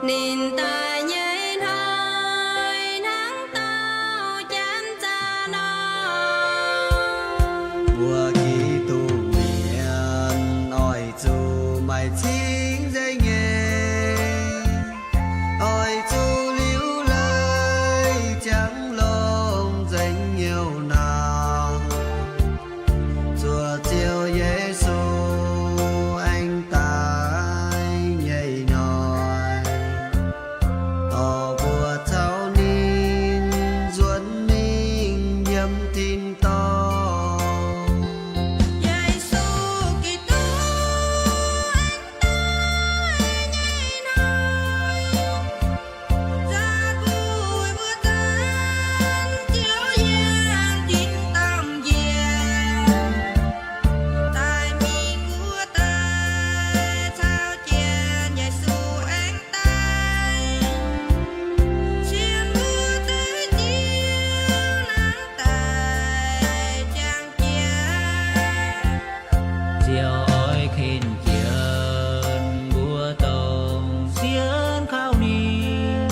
Ninh daaih nyei hnoi hnangv dauh janx zaah nor. Mbuo Giduc mienh oix zuqc maaih cingv nzengc nyei, oix zuqc liuz leiz ziangx longx nzengc hnyouv nor, zuov Ziouv Yesu aengx daaih nyei hnoi, dorh mbuo caux ninh nzuonx mingh yiem tin-dorngh. Yesu Giduc aengx daaih nyei hnoi, nzaatc buic mbuo zanc Ziouv yiem tin-dorngh njiec, daaih mingh mbuo daaih caux jienv Yesu aengx daaih, cien mbuo deix Ziouv hnangv daaih ziangh jiex. Ziouv oix ken jienv mbuo dongh sienx kaux ninh,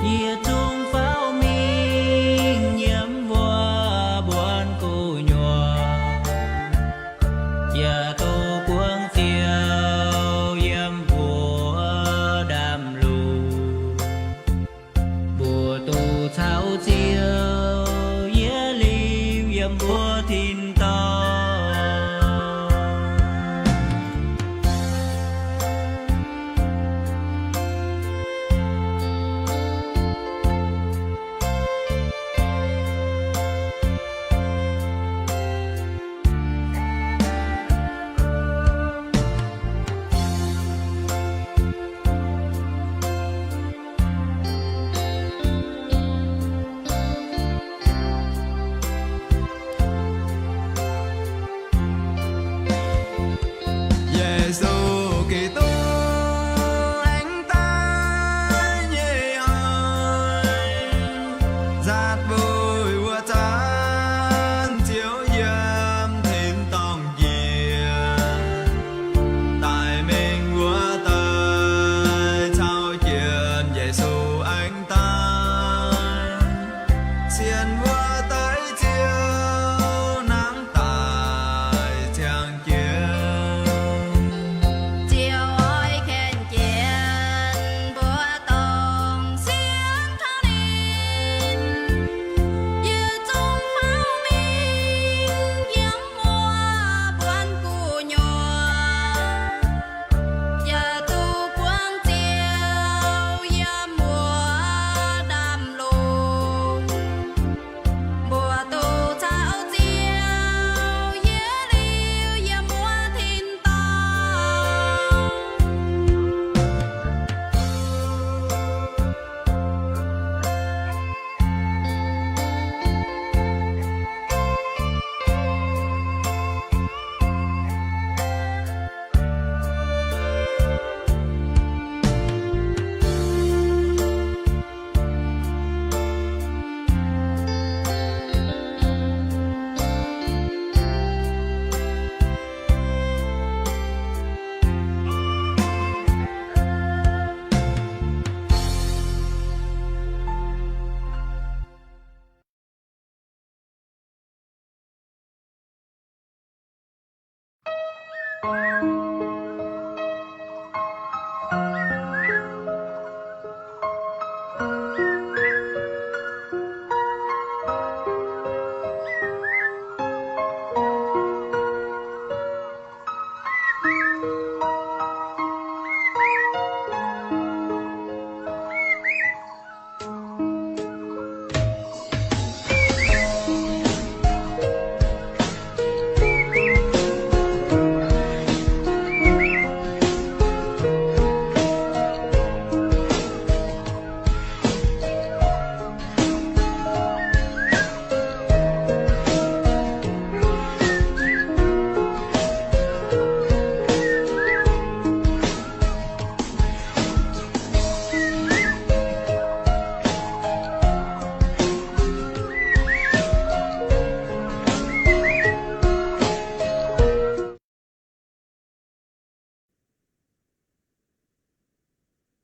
yietc zungv faaux mingh yiem wuov mbuonx gu'nyuoz, yaac duqv buangv Ziouv yiem mbuo ndaamv-lungh. Mbuo duqv caux Ziouv yietc liuz yiem mbuo tin-dorngh. Yesu Giduc aengx daaih nyei hnoi, nzaatc buic mbuo zanc Ziouv yiem tin-dorngh njiec, daaih mingh wuov deix caux jienv Yesu aengx daaih, cien wuov deix Ziouv hnangv daaih ziangh jiex. Ziouv oix ken jienv mbuo dongh sienx kaux ninh, yietc zungv faaux mingh yiem wuov mbuonx gu'nyuoz, yaac duqv buangv Ziouv yiem mbuo ndaamv-lungh. Mbuo duqv caux Ziouv yietc liuz yiem wuov tin-dorngh.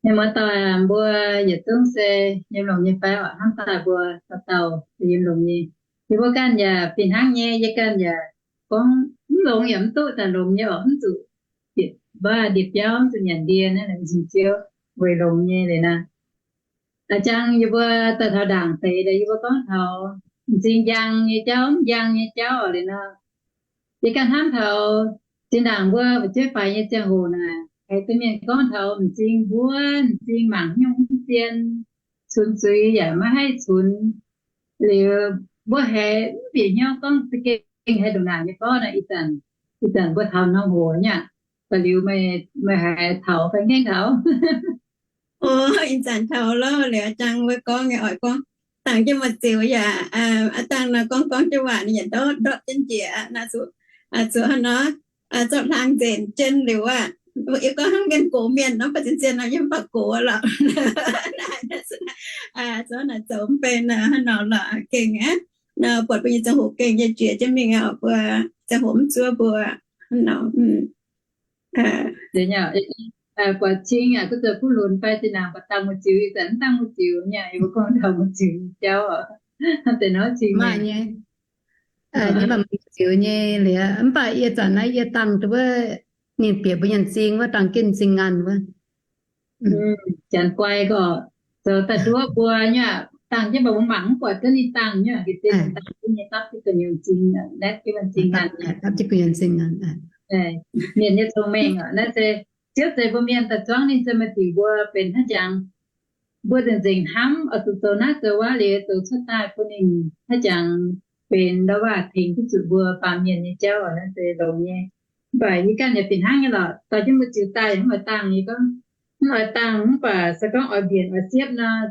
Mienh muoz-doic, mbuo yietc zungv se yiem longx nyei fai oc? Hnamv daaih mbuo dauh dauh yiem longx nyei. Yie mbuo ganh yaac fih hnangv nyei. Yie ganh yaac gorngv mv longx yaac mv duqv, daaih longx nyei oc, mv zuqc bieqc mbav ndie-biauv, mv zuqc nyanc ndie naaiv, laengz zingh Ziouv, weic longx nyei liuz naaiv. A'jang yie mbuo daaih taux ndaangc deix, yie mbuo gorngv taux m'zing njang nyei jauv, mv njang nyei jauv oc liuz nor. Yie ganh hnamv taux zinh ndaangc mbuo fu'jueiv faix nyei ziangh hoc naaic, haiz deix mienh gorngv taux m'zing mbuov, m'zing mangc hnyouv mv zien, cunx zuiz yaac maiv haih cunx. Liuz mbuo haiz mv bieqc hnyouv gorngv za'gengh haaix ndongc naanc nyei gorngv naaic, ih zanc, ih zanc mbuo taux norm hoc nyei aqv. Ba'liuz meih haiz taux fai mv gaengh taux? O, ih zanc taux lorqc. Liuz a'jang wuov gorngv nyei oix gorngv dangh jienv muoz-ziux yaac, a'dangh nor gorngv gorngv jienv waac ninh yaac ndortv ndortv jienv njiec naaic, zuqc, zuqc hnangv nor, zorqv hlang nzenc jienv liuz aqv. Yie gorngv hnangv mienh gox mienh nor, mv baac zien-zien nor yie mv baac gox lorqc. Zuqc naaic zoux mv benx hnangv nor lorqc, gengh aqv. Nor buatc mbuo nyei ziangh hoc gengh nyei jiex jienv mingh aqv, mbuo ziangh hoc mv zuov mbuo hnangv nor. Buatc cing yaac duqv zoux kuv lunx fai zinh ndaangc buatc dangh muoz-ziux, ih zanc mv dangh muoz-ziux nyei, yie mbuo gorngv taux muoz-ziux nyei jauv oc. Deix nor cing maaih nyei, nyei maaih muoz-ziux nyei liuz, mv baac yie zanc naaiv yie dangh duqv wuov, ninh bieqc mbuo nyei m'zing wuov, dangh jienv m'zing ngaanh wuov. Janx guai gorqv zoux daaih nduov mbuo nyei, dangh jienv mbuo mangc mv buatc duqv ninh dangh nyei, ga'zien dangh jienv nyei, dapv jienv gu'nyuoz m'zing, naetv jienv m'zing ngaanh, dapv jienv gu'nyuoz m'zing ngaanh. Mienh nyei cong-mengh oc. Naaiv se Ziouv zeix mbuo mienh daaih zuangv ninh se maaih diuc mbuo benx hnangv jangx. Mbuo nzengc nzengc hnamv oix zuqc zoux naaiv zoux wuov liuz zoux cuotv daaih bun ninh hnangv jangx benx ndau waac tengx duqv zuqc mbuo baamh mienh nyei jauv oc. Naaiv se longx nyei. Mv baac yie ganh yaac fih hnangv nyei lorqc. Dorh jienv mbuo ziux daaih yaac mv oix dangh. Yie gorngv mv oix dangh, mv baac se gorngv oix mbienc oix siepv nor,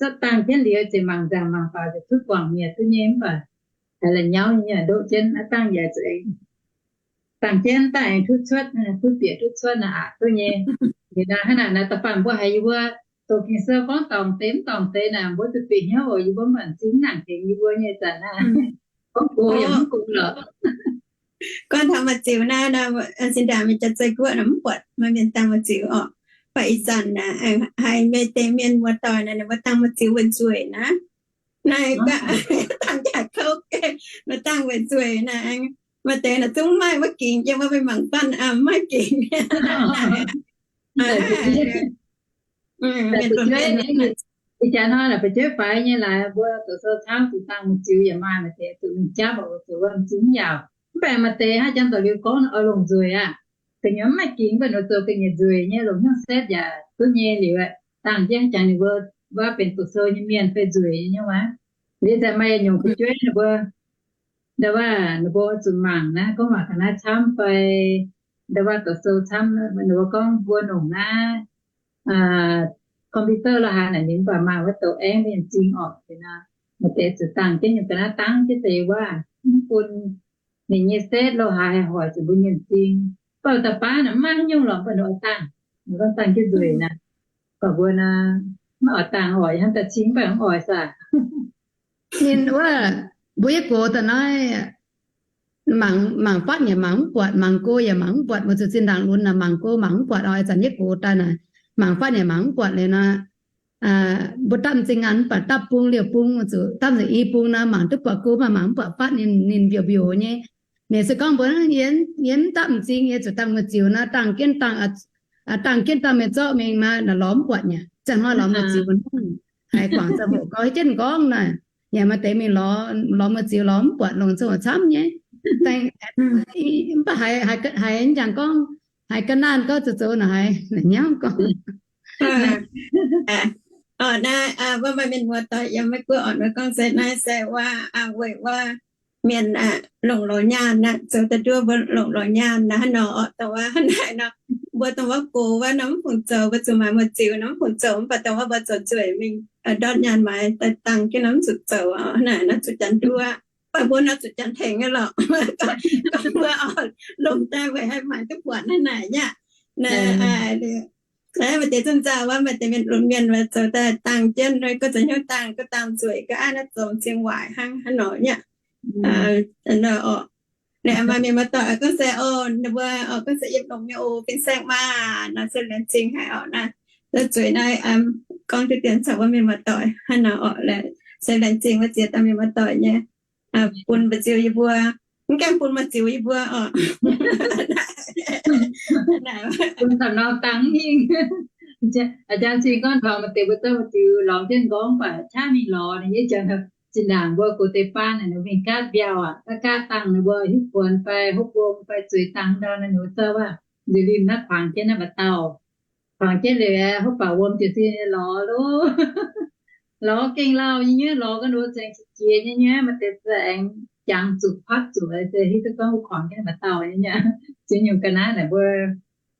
zorqv dangh jienv liuz ziouc mangc nzangc mangc faaux ziouc duqv guangc mi'aqv duqv nyei. Mv baac haiz la'nyauv nyei ndoqv jienv aqv, dangh yaac zuqc dangh jienv daaih aengx duqv cuotv, duqv bieqc duqv cuotv naaic aqc duqv nyei. Liuz naaiv hnangv naaic naaic da'faanh mbuo haiz yie mbuo doqc Ging-Sou gorngv dorngc deix mv dorngc deix naaic, mbuo zuqc bieqc hnyouv oc. Yie mbuo mv baac m'zing mv nangc tengx yie mbuo nyei zanc naaiv, gorngv go yaac mv go lorqc. Gorngv taux maaih ziux naaiv, zinh ndaangc mienh jaax zei guoqv naaic mv buatc maaih mienh dangh maaih ziux oc. Mv baac ih zanc naaic haiz maaih deix mienh muoz-doic naaic ninh mbuo dangh maaih ziux weic nzueic naaiv. Naaiv dangh jaax kouv gengh, maaih dangh weic nzueic naaiv. Maaih deix naaic zungv maiv maaih maiv gingx, yiem wuov mingh mangc fatv maiv gingx. Ih jaax hnoi naaic fu'jueiv faix nyei laaix mbuo doqc sou camv zuqc dangh mbu'ziex yaac maaih, maaih deix zuqc mingh japv oc, zuqc wuov m'zing mv yaauc. Mv baac maaih deix hnangv janx da'liuz gorngv oix longc nzueic aqv. Gu'nyuoz mv maaih gingx, mv baac ninh zoux ga'nyiec nzueic nyei, longc hnyouv setv yaac duqv nyei liuz, dangh jienv jangx ninh mbuo wuov benx doqc sou nyei mienh fai nzueic nyei wuov. Liuz daaih maaih nyungc fu'jueiv ninh mbuo, ndau wuov ninh mbuo zuqc mangc naaiv gorngv waac ga'naaiv camv fai ndau wuov doqc sou camv, ninh mbuo gorngv mbuo longc naaiv computer la'haaix naaic ninh mv baac maaih wuov douz aengv mienh m'zing oc. Maaih deix zuqc dangh jienv nyungc ga'naaiv dangv jienv deix wuov, mv bun ninh nyei setv la'haaix haih hoic zuqc mbuo nyei m'zing. Baac da'baav naaic mv maaih haaix nyungc lorqc, mv baac ninh oix dangh, ninh gorngv dangh jienv nzueic naaic. Baac mbuo naaic maiv oix dangh oc, hnangv daaih cing mv baac mv oix saah. Ninh wuov, mbuo yietv gox daaih naaiv, mangc fatv yaac mangc mv buatc, mangc go yaac mangc mv buatc, mbuo zuqc zinh ndaangc lunx naaic mangc go mangc mv buatc oc. Ih zanc yietv gox daaih naaic, mangc fatv yaac mangc mv buatc liuz nor, mbuo dapv m'zing ngaanh mv baac dapv bung liouh bung, zuqc dapv nzengc i bung nor, mangc duqv buatc go mv baac mangc mv buatc fatv, ninh mbiouc mbiouc nyei. Ninh se gorngv mbuo, yie mv dapv m'zing, yie zuqc dangh mbu'ziex nor, dangh jienv dangh, dangh jienv dangh mingh zorqv mingh naaic, naaic lorz mv buatc nyei. Ziangh hnoi lorz mbu'ziex hnangv, haiz guangc ziangh hoc gau jienv m'nqorngv naaic, yaac maaih deix mingh lorz, lorz mbu'ziex lorz mv buatc, longc ziangh hoc camv nyei. Mv baac haiz, haiz njang gorngv, haiz ga'naanh gorngv zoux zoux naaic haiz naaic nyauv gorngv. Orqc, naaiv mbuo maaih mienh muoz-doic yiem Meiv Guoqv orqc, mbuo gorngv se naaiv se wuov, weic wuov mienh longc lorz nyaanh naaic, zoux daaih nduov mbuo longc lorz nyaanh naaic hnangv nor orqc. Dongh wuov hnangv naaic nor, mbuo dongh wuov gox wuov nor mv fungc zoux, mbuo zuqc maaiz mbu'ziex nor mv fungc zoux, mv baac dongh wuov mbuo zoux nzueic mingh ndortv nyaanh maaiz daaih dangh jienv nor mv zuqc zoux orqc. Hnangv naaic nor zuqc janx nduov, mv baac mbuo nor zuqc janx tengx nyei lorqc. Gorngv mbuo oix longc daaih weic haih maaiz duqv buatc hnangv naaic nyei aqv. Naaiv maaih deix zunv nzauh wuov, maaih deix mienh lunx mienh wuov zoux daaih dangh jienv, gorngv zoux hnyouv dangh, gorngv dangh nzueic, gorngv aav naaiv zoux m'zing waaic hnangv haaix nor nyei aqv. Naaiv maaih mienh muoz-doic gorngv se, o, ninh mbuo oix gorngv se yiem longx nyei oc, fin-saeng maah, nor se laengz zingh haic orqc naaiv. La'zueiz naaiv gorngv diqv dien caux mbuo mienh muoz-doic hnangv nor orqc. Laaix se laengz zingh mbuo ziex dauh mienh muoz-doic nyei bun mbu'ziex yie mbuo, mv gaengh bun mbu'ziex yie mbuo orqc. Bun taux nor dangh hingh. Aa, jang cing gorngv taux maaih deix mbuo zorqv mbu'ziex lorz jienv nqorngv baac qaqv mingh lorz ninh nyei jangx zinh ndaangc mbuo gox deix baan naaic ninh mingh gaatv mbiauh aqv, gaatv gaatv dangh ninh mbuo hiuv buonc fai hopv wuom fai zueiz dangh ndau naaic ninh mbuo zorqv waac nzuih limh naaiv kuangx jienv naaiv mba'dauh. Kuangx jienv liuz hopv baac wuom ziouc zinh lorz loh. Lorz gengh lauh nyei nyuoqv, lorz ga'ndiev zengc qiex jiez nyei nyuoqv, maaih deix za'aengx jangx zuqc patv zuqc se hiuv duqv gorngv kuangx jienv mba'dauh nyei. Ziex nyungc ga'naaiv naaic mbuo,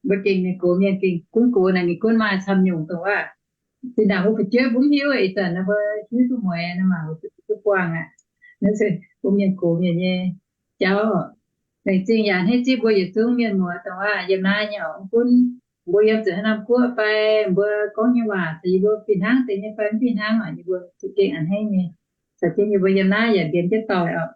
mbuo gengh ninh gox mienh gengh gunv gox naaic ninh gunv maaih camv nyungc dongh waac. Zinh ndaangc mbuo fu'jueiv mbuo mv hiuv, ih zanc naaiv mbuo hiuv duqv mueiz naaiv mangc duqv buangh aqv. Naaiv se mbuo mienh gox mienh nyei jauv. Laengz zingh yaac hneiv zipv mbuo yietc zungv mienh muoz dongh waac yiem naaiv nyei oc. Mv gunv mbuo yiem zuqc haaix norm guoqv fai mbuo gorngv nyei waac caux yie mbuo fih hnangv deix nyei fai mv fih hnangv oc, yie mbuo za'gengh a'hneiv nyei. Caux jienv yie mbuo yiem naaiv yaac mbienx jienv doic oc.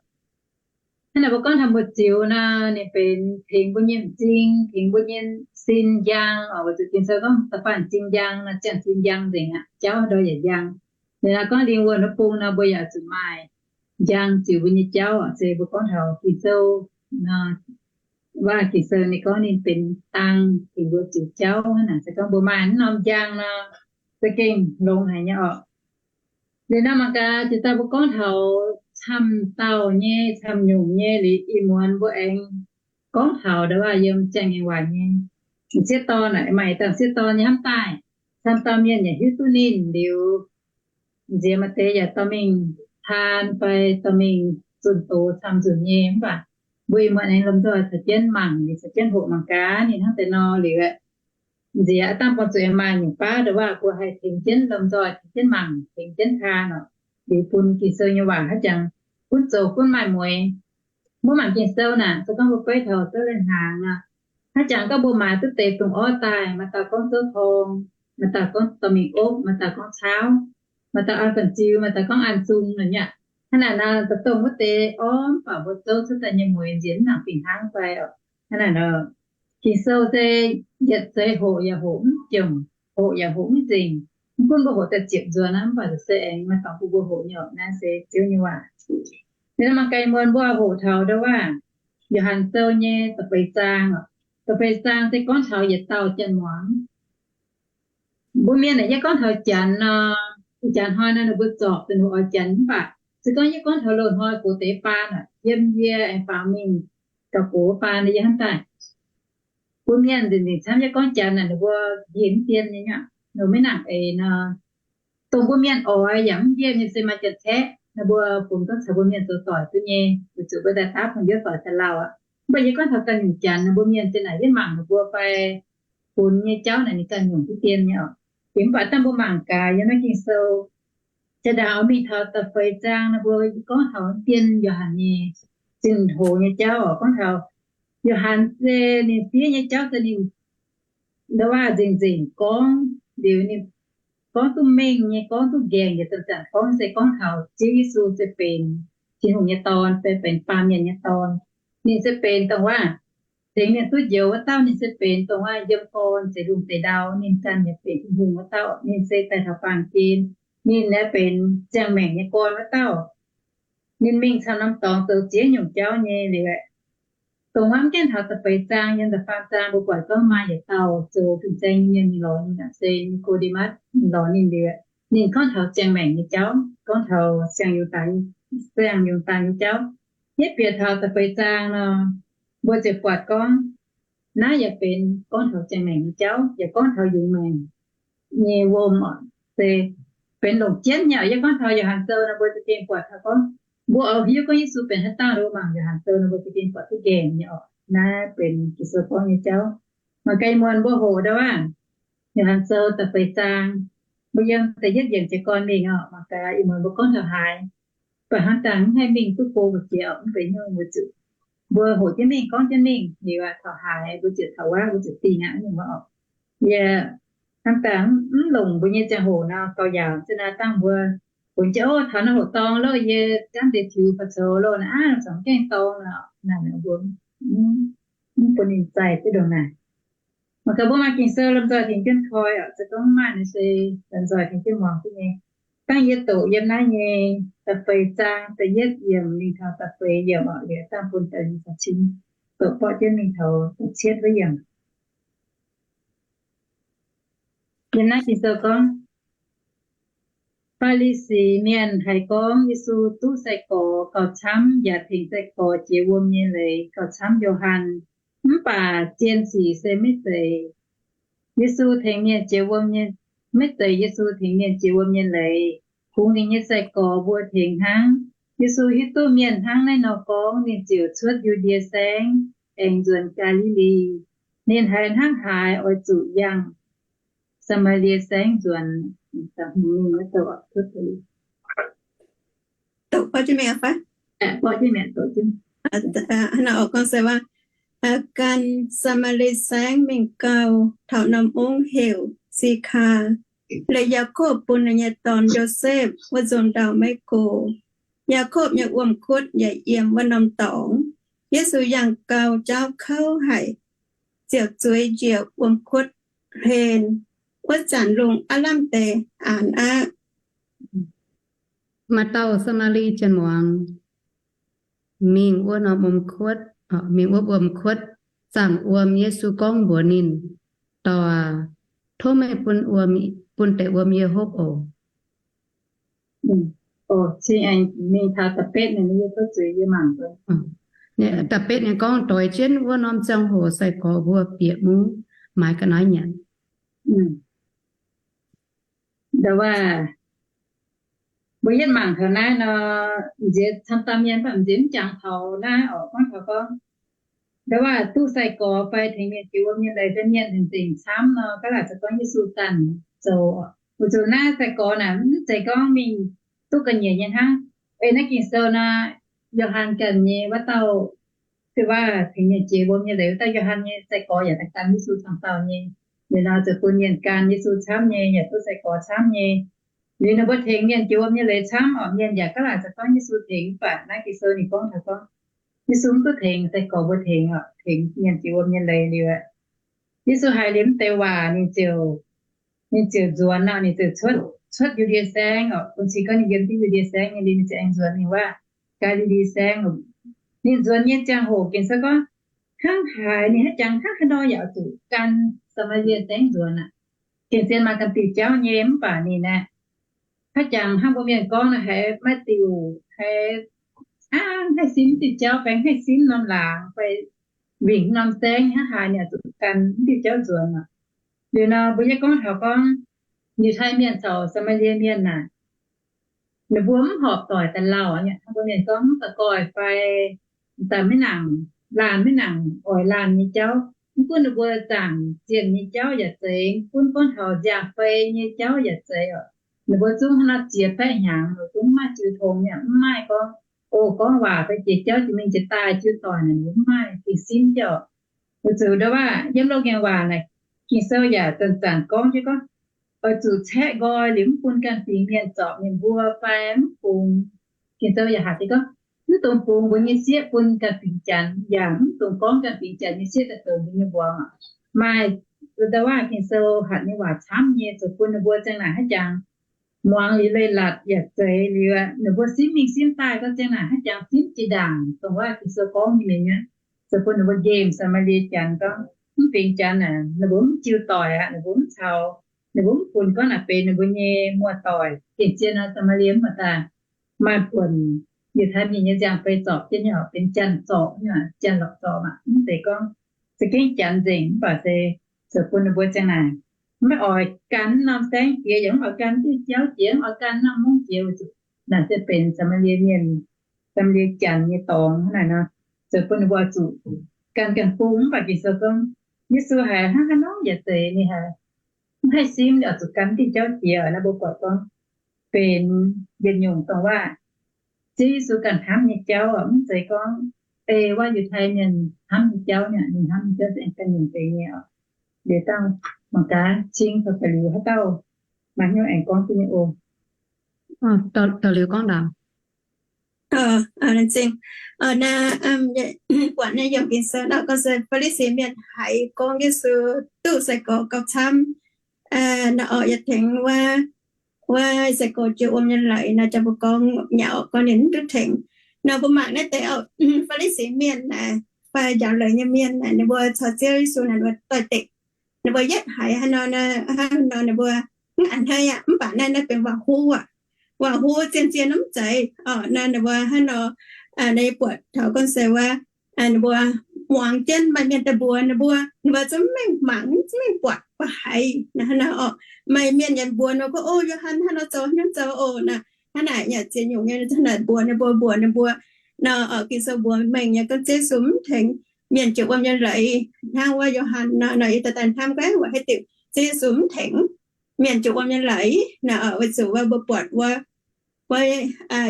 Hnangv naaic mbuo gorngv taux mbu'ziex nor, ninh benx tengx mbuo nyei m'zing, tengx mbuo nyei sin njang oc. Weic zuqc Ging-Sou gorngv da'faanh sin njang nor, ziangh sin njang nzengc aqv, jauv ndau yaac njang. Liuz nor gorngv lingh wuonh wuov bung nor mbuo yaac zuqc maaih njang ziux mbuo nyei jauv oc. Se mbuo gorngv taux Ging-Sou nor, waac Ging-Sou ninh gorngv ninh benx dang tengx mbuo ziux jauv. Hnangv naaic se gorngv mbuo maaih mv norm njang nor, za'gengh longx haic nyei oc. Liuz nor mangc gaax, jiex daaih mbuo gorngv taux camv dauh nyei, camv nyungc nyei liuz, ih muonz mbuo aengx gorngv taux ndau waac yiem ziangh nyei waac nyei m'sieqv dorn naaic, maaih dangh m'sieqv dorn nyei hnamv daaih, camv dauh mienh yaac hiuv duqv ninh liuz, nziex maaih deix yaac dorh mingh taan fai dorh mingh zunh doz camv nzunc nyei. Mv baac mbuo ih muonz aengx lomh nzoih caux jienv mangc, ninh caux jienv hoqc mangc gaax ninh hnangv deix nor liuz, nziex aav dangh buangh zuqc aengx maaih nyungc baav ndau waac mbuo haih tengx jienv lomh nzoih, tengx jienv mangc, tengx jienv taan oc. Liuz bun Ging-Sou nyei waac haaix jangx gunv zoux gunv maaih mueix. Mbuo mangc Ging-Sou naaic, se gorngv mbuo beiv taux zouv leiz-hnaangx aqv, haaix jangx gorngv mbuo maaiz duqv deix dongh orv daaih, maaih dauh gorngv zouv torng, maaih dauh gorngv dorh mingh opv, maaih dauh gorngv caauv, maaih dauh an banh ziu, maaih dauh gorngv an zung nor nyei. Hnangv naaic nor, dongh wuov deix orv mv baac mbuo zouv cuotv daaih nyei mueix nziex mv nangc fih hnangv fai oc. Hnangv naaic nor, Ging-Sou se yietc seix hoqc yaac hoqc mv jomc, hoqc yaac hoqc mv nzengc. Mv gunv mbuo hoqc daaih ziepc nzuonx aqv, mv baac se aengx maaih dorngx bun mbuo hoqc nyei oc. Naaiv se Ziouv nyei waac. Liuz nor mangc gaax ih muonz mbuo hoqc taux ndau waac Yo^han Sou nyei da'feix zaang oc. Da'feix zaang se gorngv taux yietc dauh janx-muangz. Mbuo mienh naaic yie gorngv taux janx nor, janx hnoi nor ninh mbuo zorpc da'nyeic oix janx mv baac se gorngv yie gorngv taux loz-hnoi gox deix baan aqv, yiem yie aengx faaux mingh gauh gox baan yie hnamv daaih. Mbuo mienh nzengc nzengc camv yie gorngv janx naaic ninh mbuo nqemh mv dien nyei nyei, ninh mbuo maiv nangc eix nor. Dongh mbuo mienh oix yaac mv nqemh nyei se maaih janx-kaeqv nor mbuo fungx gorngv caux mbuo mienh zoux doic duqv nyei, weic zuqc mbuo daaih dapv hungh ndiev doic daaih lauh aqv. Mv baac yie gorngv taux ganh nyungc janx nor mbuo mienh zinh naaic yie mangc ninh mbuo fai funx nyei jauv naaic ninh ganh nyungc duqv dien nyei oc. Fingx mv baac dangh mbuo mangc gaax yiem naaiv Ging-Sou, jaa ndaangc oix mingh taux da'feix zaang nor mbuo gorngv taux dien Yo^han nyei zinh hoz nyei jauv oc. Gorngv taux Yo^han se ninh fiev nyei jauv se ninh ndau waac nzengc nzengc gorngv, liuz ninh gorngv duqv mengh nyei, gorngv duqv nqaengc, yietc zanc-zanc gorngv se gorngv taux Ziouv Yesu se benx Tin-Hungh nyei Dorn, se benx baamh mienh nyei Dorn. Ninh se benx dongh waac tengx mienh duqv njoux wuov dauh. Ninh se benx dongh waac yiem gorn zeix lungh zeix ndau. Ninh ganh yaac benx Tin-Hungh wuov dauh. Ninh se daaih taux baamh gen. Ninh aeqv benx ziangh maengc nyei gorn wuov dauh. Ninh mingh camv norm dorngx zoux ziex nyungc jauv nyei liuz, dongh wuov mv gaengh taux da'feix zaang, yiem da'faam zaang mbuo buatc gorngv maaih yietc dauh zoux fin-saeng nyei mienh mingh lorz ninh, se Ni^ko^nde^matv, mingh lorz ninh liuz, ninh gorngv taux ziangh maengc nyei jauv, gorngv taux siang-yungz daaih, siang-yungz daaih nyei jauv. Yietv bieqc taux da'feix zaang nor, mbuo ziouc buatc gorngv naaiv yaac benx gorngv taux ziangh maengc nyei jauv, yaac gorngv taux yungz maengc nyei wuom oc. Se benx longc jienv nyei oc. Yie gorngv taux Yo^han Sou nor, mbuo za'gengh buatc taux gorngv, mbuo oix hiuv gorngv Yesu benx haaix dauh, mbuo mangc Yo^han Sou nor, mbuo za'gengh buatc duqv nqaengc nyei oc. Naaiv benx Ging-Sou gorngv nyei jauv. Mangc gaax ih muonz mbuo hoqc ndau waac Yo^han Sou da'feix zaang, mbuo yiem da'yietv yiemc jiez gorn mingh oc. Mangc gaax ih muonz mbuo gorngv taux haaix, baac hnangv dangh mv haih mingh duqv go mbu'ziex oc, mv benx nyungc weic zuqc mbuo hoqc jienv mingh, gorngv jienv mingh liuz aqv, taux haaix mbuo ziouc taux wuov, mbuo ziouc dingh aqv nyungc oc. Yie hnamv daaih mv longc mbuo nyei ziangh hoc nor gauh yaauc, se naaiv dangh mbuo funx jienv, ov, taux naaiv hoqc dorngx loh, yie gaanv deix tiux faaux coux loh naaic aqv, zungv gaengh dorngx nor, naaic mbuo mv bun ninh zaih duqv ndongc naaic. Mangc gaax mbuo maaih Ging-Sou lomh nzoih tengx jienv koi oc. Se gorngv maaih naaic se lomh nzoih tengx jienv muangx duqv nyei. Dangh yie doqc yiem naaiv nyei da'feix zaang da'yietv yiemc mingh taux da'feix yiemc oc, liuz dangh bun da'liuz cin doqc borqv jienv mingh taux da'cietv wuov yiemc. Yiem naaiv Ging-Sou gorngv, Faa^li^si Mienh haiz gorngv Yesu duqv sai-gorx gauh camv yaac tengx sai-gorx jiex wuom nyei leiz gauh camv Yo^han, mv baac zien sic se maiv zeiz Yesu tengx mienh jiex wuom nyei, maiv zeiz Yesu tengx mienh jiex wuom nyei leiz, kungx ninh nyei sai-gorx mbuo tengx hnangv. Yesu hiuv duqv mienh hnangv naaiv nor gorngv, ninh ziouc cuotv Yu^ndie Saengv aengx nzuonx Gaa^li^li. Ninh haiz hnangv haaix oix zuqc yangh Saa^maa^lie Saengv nzuonx. Gan Saa^maa^lie Saengv mingh gau, taux norm mungv heuc Sikaa, liuz Yaakopv bun ninh nyei dorn, Yosepv, wuov nzungh ndau maiv go. Yaakopv nyei wuom-kuotv yaac yiem wuov norm dorngx. Yesu yangh gau, jauv kouv haic, ziouc zueiz njiec wuom-kuotv hlen. Wuov zanc lungh aav lamh deix aanx aqv. Maaih dauh Saa^maa^li Janx-muangz mingh wuov norm wuom-kuotv, mingh wuov wuom-kuotv zaangc wuom. Yesu gorngv mbuox ninh, Dorc aac, tov meih bun wuom, bun deix wuom yie hopv oc. Da'betv ninh gorngv, doix jienv wuov norm ziangh hoc sai-gorx mbuo bieqc mungv maaiz ga'naaiv nyanc. Ndo waac, mbuo yietv mangc taux naaiv nor, nziex camv dauh mienh mv baac nziex mv jangx taux naaiv oc. Gorngv taux gorngv, ndo waac duqv sai-gorx fai tengx mienh jiex wuom nyei leiz fai mienh nzengc camv nor, gaav laaic se gorngv Yesu ganh zoux. Weic zuqc naaiv sai-gorx naaic mv zeiz gorngv mingh duqv ga'nyiec nyei hnangv. Ei naaiv Ging-Sou nor, Yo^han ganh nyei wuov dauh, se waac tengx mienh jiex wuom nyei leiz wuov dauh Yo^han nyei sai-gorx yaac daaih gan Yesu camv dauh nyei. Liuz nor ziouc bun mienh gan Yesu camv nyei, yaac duqv sai-gorx camv nyei. Liuz ninh mbuo tengx mienh jiex wuom nyei leiz camv oc, mienh yaac gaav laaic se gorngv Yesu tengx, mv baac naaiv Ging-Sou ninh gorngv taux gorngv Yesu mv duqv tengx, sai-gorx mbuo tengx oc, tengx mienh jiex wuom nyei leiz liuz aqv. Yesu haiz liuz mv deix waac, ninh ziouc, ninh ziouc nzuonx nor, ninh ziouc cuotv, cuotv Yu^ndie Saengv oc. Bun cing gorngv ninh yiem jienv Yu^ndie Saengv nyei liuz, ninh ziouc aengx nzuonx mingh wuov Gaa^li^li Saengv. Ninh nzuonx nyei ziangh hoc Ging-Sou gorngv, hnangv haaix ninh haaix jangx hnangv haaix nor yaac oix zuqc gan Saa^maa^lie Saengv nzuonx aqv. Gengh zien maaih ganh diuh jauv nyei, mv baac ninh aeqv, haaix jangx hnangv mbuo mienh gorngv nor, haiz maiv diuh, haiz hnangv haih simv diuh jauv, baengx haih simv norm laangz fai wingc norm saengv, hnangv haaix ninh oix zuqc gan mv diuh jauv nzuonx aqv. Liuz nor mbuo yie gorngv taux gorngv Yiutai Mienh caux Saa^maa^lie Mienh naaic, ninh mbuo mv horpc doic daaih lauh aqv. Hnangv mbuo mienh gorngv mv da'goih fai daaih maiv nangc laanh, maiv nangc oix laanh nyei jauv. Mv gunv ninh mbuo zaangc zienh nyei jauv yaac zeiz, mv gunv gorngv taux nziaamv-fei nyei jauv yaac zeiz oc. Ninh mbuo zungv hnangv nor ziex baeqv hnyangx, ninh mbuo zungv mv maaih jiu tong nyei, mv maaih gorngv, o, gorngv waac fai jiex jauv jiex mingh jiex daaih jiu doic naaic, ninh mbuo mv maaih gengh simv jienv oc. Weic zuqc ndo waac yiem loz-ngaengc waac naaic, Ging-Sou yaac zanc-zanc gorngv jienv gorngv, oix zuqc caeqv nqoi liuz mv bun ganh fingx mienh zorpc ninh mbuo fai mv bungx. Ging-Sou yaac hatc jienv gorngv, mv dungx bungx mbuo nyei sieqv bun ganh fingx Janx, yaac mv dungx gorngv ganh fingx Janx nyei sieqv daaih zoux mbuo nyei mbuangz. Maaih ndo waac Ging-Sou hatc nyei waac camv nyei, zoux bun ninh mbuo ziang naaic haaix jangx muangx liuz leiz-latc yaac zeiz liuz, ninh mbuo simv mingh simv daaih gorngv ziang naaic haaix jangx simv jiex ndaangc dongh waac Ging-Sou gorngv nyei mienh nyei. Zoux bun ninh mbuo nqemh Saa^maa^lie Janx gorngv mv fingx Janx naaic, ninh mbuo mv jiu doic aqv, ninh mbuo mv caux, ninh mbuo mv funx gorngv naaic benx ninh mbuo nyei muoz-doic. Gengh zien nor Saa^maa^lie mv baac daaih maaih buonc Yiutai Mienh nyei nziaamv-fei zorpc jienv nyei oc, benx Janx zorpc nyei, Janx lorqc zorpc aqv. Mv zeiz gorngv za'gengh Janx nzengc, mv baac se zoux bun ninh mbuo ziang naaic, mv oix gan norm saengv jiex, yaac mv oix gan diuh jauv jiex, mv oix gan norm mungv jiex, weic zuqc naaic se benx Saa^maa^lie Mienh, Saa^maa^lie Janx nyei dorngx hnangv naaic nor, zoux bun ninh mbuo zuqc gan ganh bung. Mv baac Ging-Sou gorngv Yesu haiz hnangv haaix nor yaac zeiz ninh haiz mv haih simv, oix zuqc gan diuh jauv jiex. Naaiv mbuo buatc gorngv benx yietc nyungc dongh waac Ziouv Yesu ganh hnamv nyei jauv oc. Mv zeiz gorngv ei wuov Yiutai Mienh hnamv nyei jauv nyei, ninh hnamv nyei jauv se aengx ganh nyungc deix nyei oc. Liuz dangh mangc gaax cing caux ga'liuz haaix dauh maaih hnyouv aengx gorngv duqv nyei oc. Da'liuz gorngv ndaangc. Laengz zingh. Naaiv buatc naaiv yiem Ging-Sou nor, gorngv se Faa^li^si Mienh haiz gorngv Yesu duqv sai-gorx gauh camv. Naaiv orqc, yaac tengx wuov, wuov sai-gorx jiex wuom nyei leiz naaic, jangx mbuo gorngv nyei orqc, gorngv ninh mv duqv tengx. Nor mbuo mangc naaiv deix orqc, Faa^li^si Mienh naaic fai njaaux leiz nyei mienh naaic, ninh mbuo caux Ziouv Yesu naaic, ninh mbuo doix-dekc, ninh mbuo yietv haiz hnangv nor, hnangv nor ninh mbuo mv a'hneiv aqv. Mv baac naaiv, naaiv benx waac-huv aqv. Waac-huv zien-zien mv zeiz orqc. Naaiv ninh mbuo hnangv nor, naaiv yie buatc taux gorngv se wuov, ninh mbuo muangx jienv maaih mienh daaih mbuox ninh mbuo, ninh mbuo zungv mv mengh mangc, zungv mv mengh buatc, mbuo haiz hnangv nor orqc. Maaih mienh yaac mbuox ninh mbuo gorngv, O, Yo^han hnangv nor zoux, hnangv nor zoux oc. Naaiv hnangv naaic yaac ziex nyungc nyei hnangv naaic mbuox ninh mbuo, mbuox ninh mbuo. Nor orqc, Ging-Sou mbuox mengh nyei gorngv Ziouv Yesu mv tengx mienh jiex wuom nyei leiz hnangv wuov Yo^han nor. Nor yie daaih daaih hnamv gorngv, weic haaix diuc Ziouv Yesu mv tengx mienh jiex wuom nyei leiz? Naaiv orqc, weic zuqc wuov mbuo buatc wuov, wuov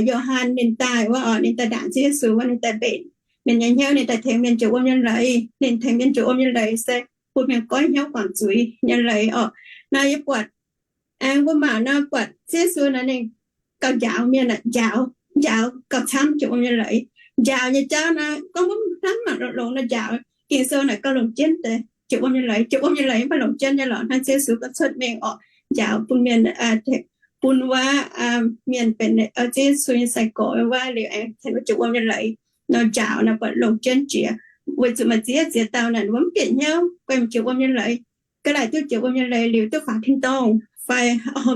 Yo^han ninh daaih wuov orqc, ninh daaih ndaangc Ziouv Yesu wuov, ninh daaih mbenc mienh nyei hnyouv, ninh daaih tengx mienh jiex wuom nyei leiz. Ninh tengx mienh jiex wuom nyei leiz se bun mienh goiv hnyouv guangc zuiz nyei leiz orqc. Nor yie buatc aengx mbuo mangc nor, buatc Ziouv Yesu nor ninh gauh njaaux mienh aqv, njaaux, njaaux gauh camv jiex wuom nyei leiz. Njaaux nyei jauv naaiv gorngv mbuo hnamv mangc longx-longx nor njaaux, Ging-Sou naaic gauh longc jienv deix jiex wuom nyei leiz. Jiex wuom nyei leiz mv baac longc jienv nyei lorqc, hnangv Ziouv Yesu gauh cuotv mengh orqc, njaaux bun mienh, bun wuov mienh benx Ziouv Yesu nyei sai-gorx wuov liuz aengx tengx wuov jiex wuom nyei leiz nor njaaux nor buatc longc jienv jiex. Weic zuqc maaih ziex ziex dauh naaic mbuo mv bieqc hnyouv guei jiex wuom nyei leiz. Ga'laaic duqv jiex wuom nyei leiz liuz duqv faaux tin-dorngh fai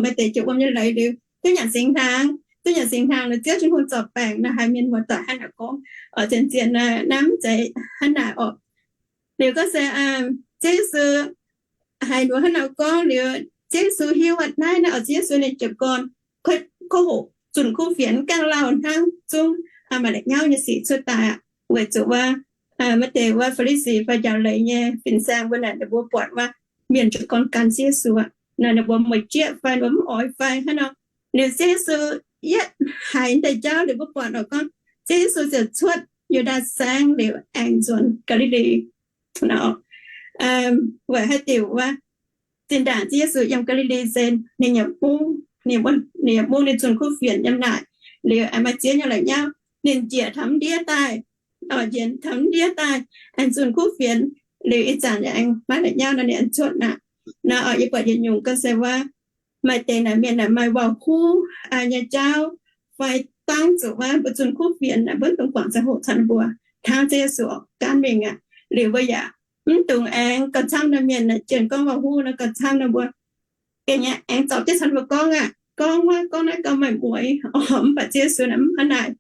maaih deix jiex wuom nyei leiz liuz duqv nyanc singx hnaangx. Duqv nyanc singx hnaangx liuz Ziouv Tin-Hungh zorc baengc nor, haiz mienh muoz-doic hnangv naaic gorngv, oix zien-zien naaiv mv zeiz hnangv naaic orqc. Liuz gorngv se Ziouv Yesu haiz ninh mbuo hnangv nor gorngv liuz, Ziouv Yesu hiuv aqv, naaiv, naaiv oix Ziouv Yesu ninh jiez gorn, ko hoqc zunh kuv fienx gaengh lauh hnangv zungv maaih la'nyauv nyei sic cuotv daaih aqv. Weic zuqc wuov, maaih deix wuov Faa^li^si fai njaaux leiz nyei fin-saeng mbuo naaic, ninh mbuo buatc wuov mienh jiez gorn gan Ziouv Yesu aqv. Naaic ninh mbuo mueic jieqv fai ninh mbuo mv oix fai hnangv nor. Liuz Ziouv Yesu yietv haiz deix jauv liuz mbuo buatc oc, gorngv Ziouv Yesu ziouc cuotv Yu^ndaa Saengv liuz aengx nzuonx Gaa^li^li. Weic haaix diuc wuov, zinh ndaangc Ziouv Yesu yiem Gaa^li^li se ninh nyei mungv, ninh nyei mungv ninh zunh kuv fienx yiem naaic, liuz aengx maaih ziex nyei la'nyauv, ninh njiec taux mv ndiev daaih, njiec taux mv ndiev daaih aengx zunh kuv fienx, liuz ih zanc yaac aengx maiv la'nyauv nor ninh aengx cuotv aqv. Nor yie buatc yietc nyungc gorngv se wuov, maaih deix naaic mienh naaic maaih waac-huv nyei jauv fai dangv zuqc wuov mbuo zunh kuv fienx naaic mbuo mv dungx guangc ziangh hoc caux ninh mbuo, hnangv Ziouv Yesu oix gaanv mingh aqv. Liuz mbuo yaac mv dungx aengx gauh camv naaiv mienh naaic jienh gorngv waac-huv nor gauh camv nor mbuo gengh nyei aengx zorpc jienv caux ninh mbuo gorngv aqv. Gorngv wuov gorngv naaiv gauh maaih mueix oc. Mv baac Ziouv Yesu naaic mv hnangv naaic.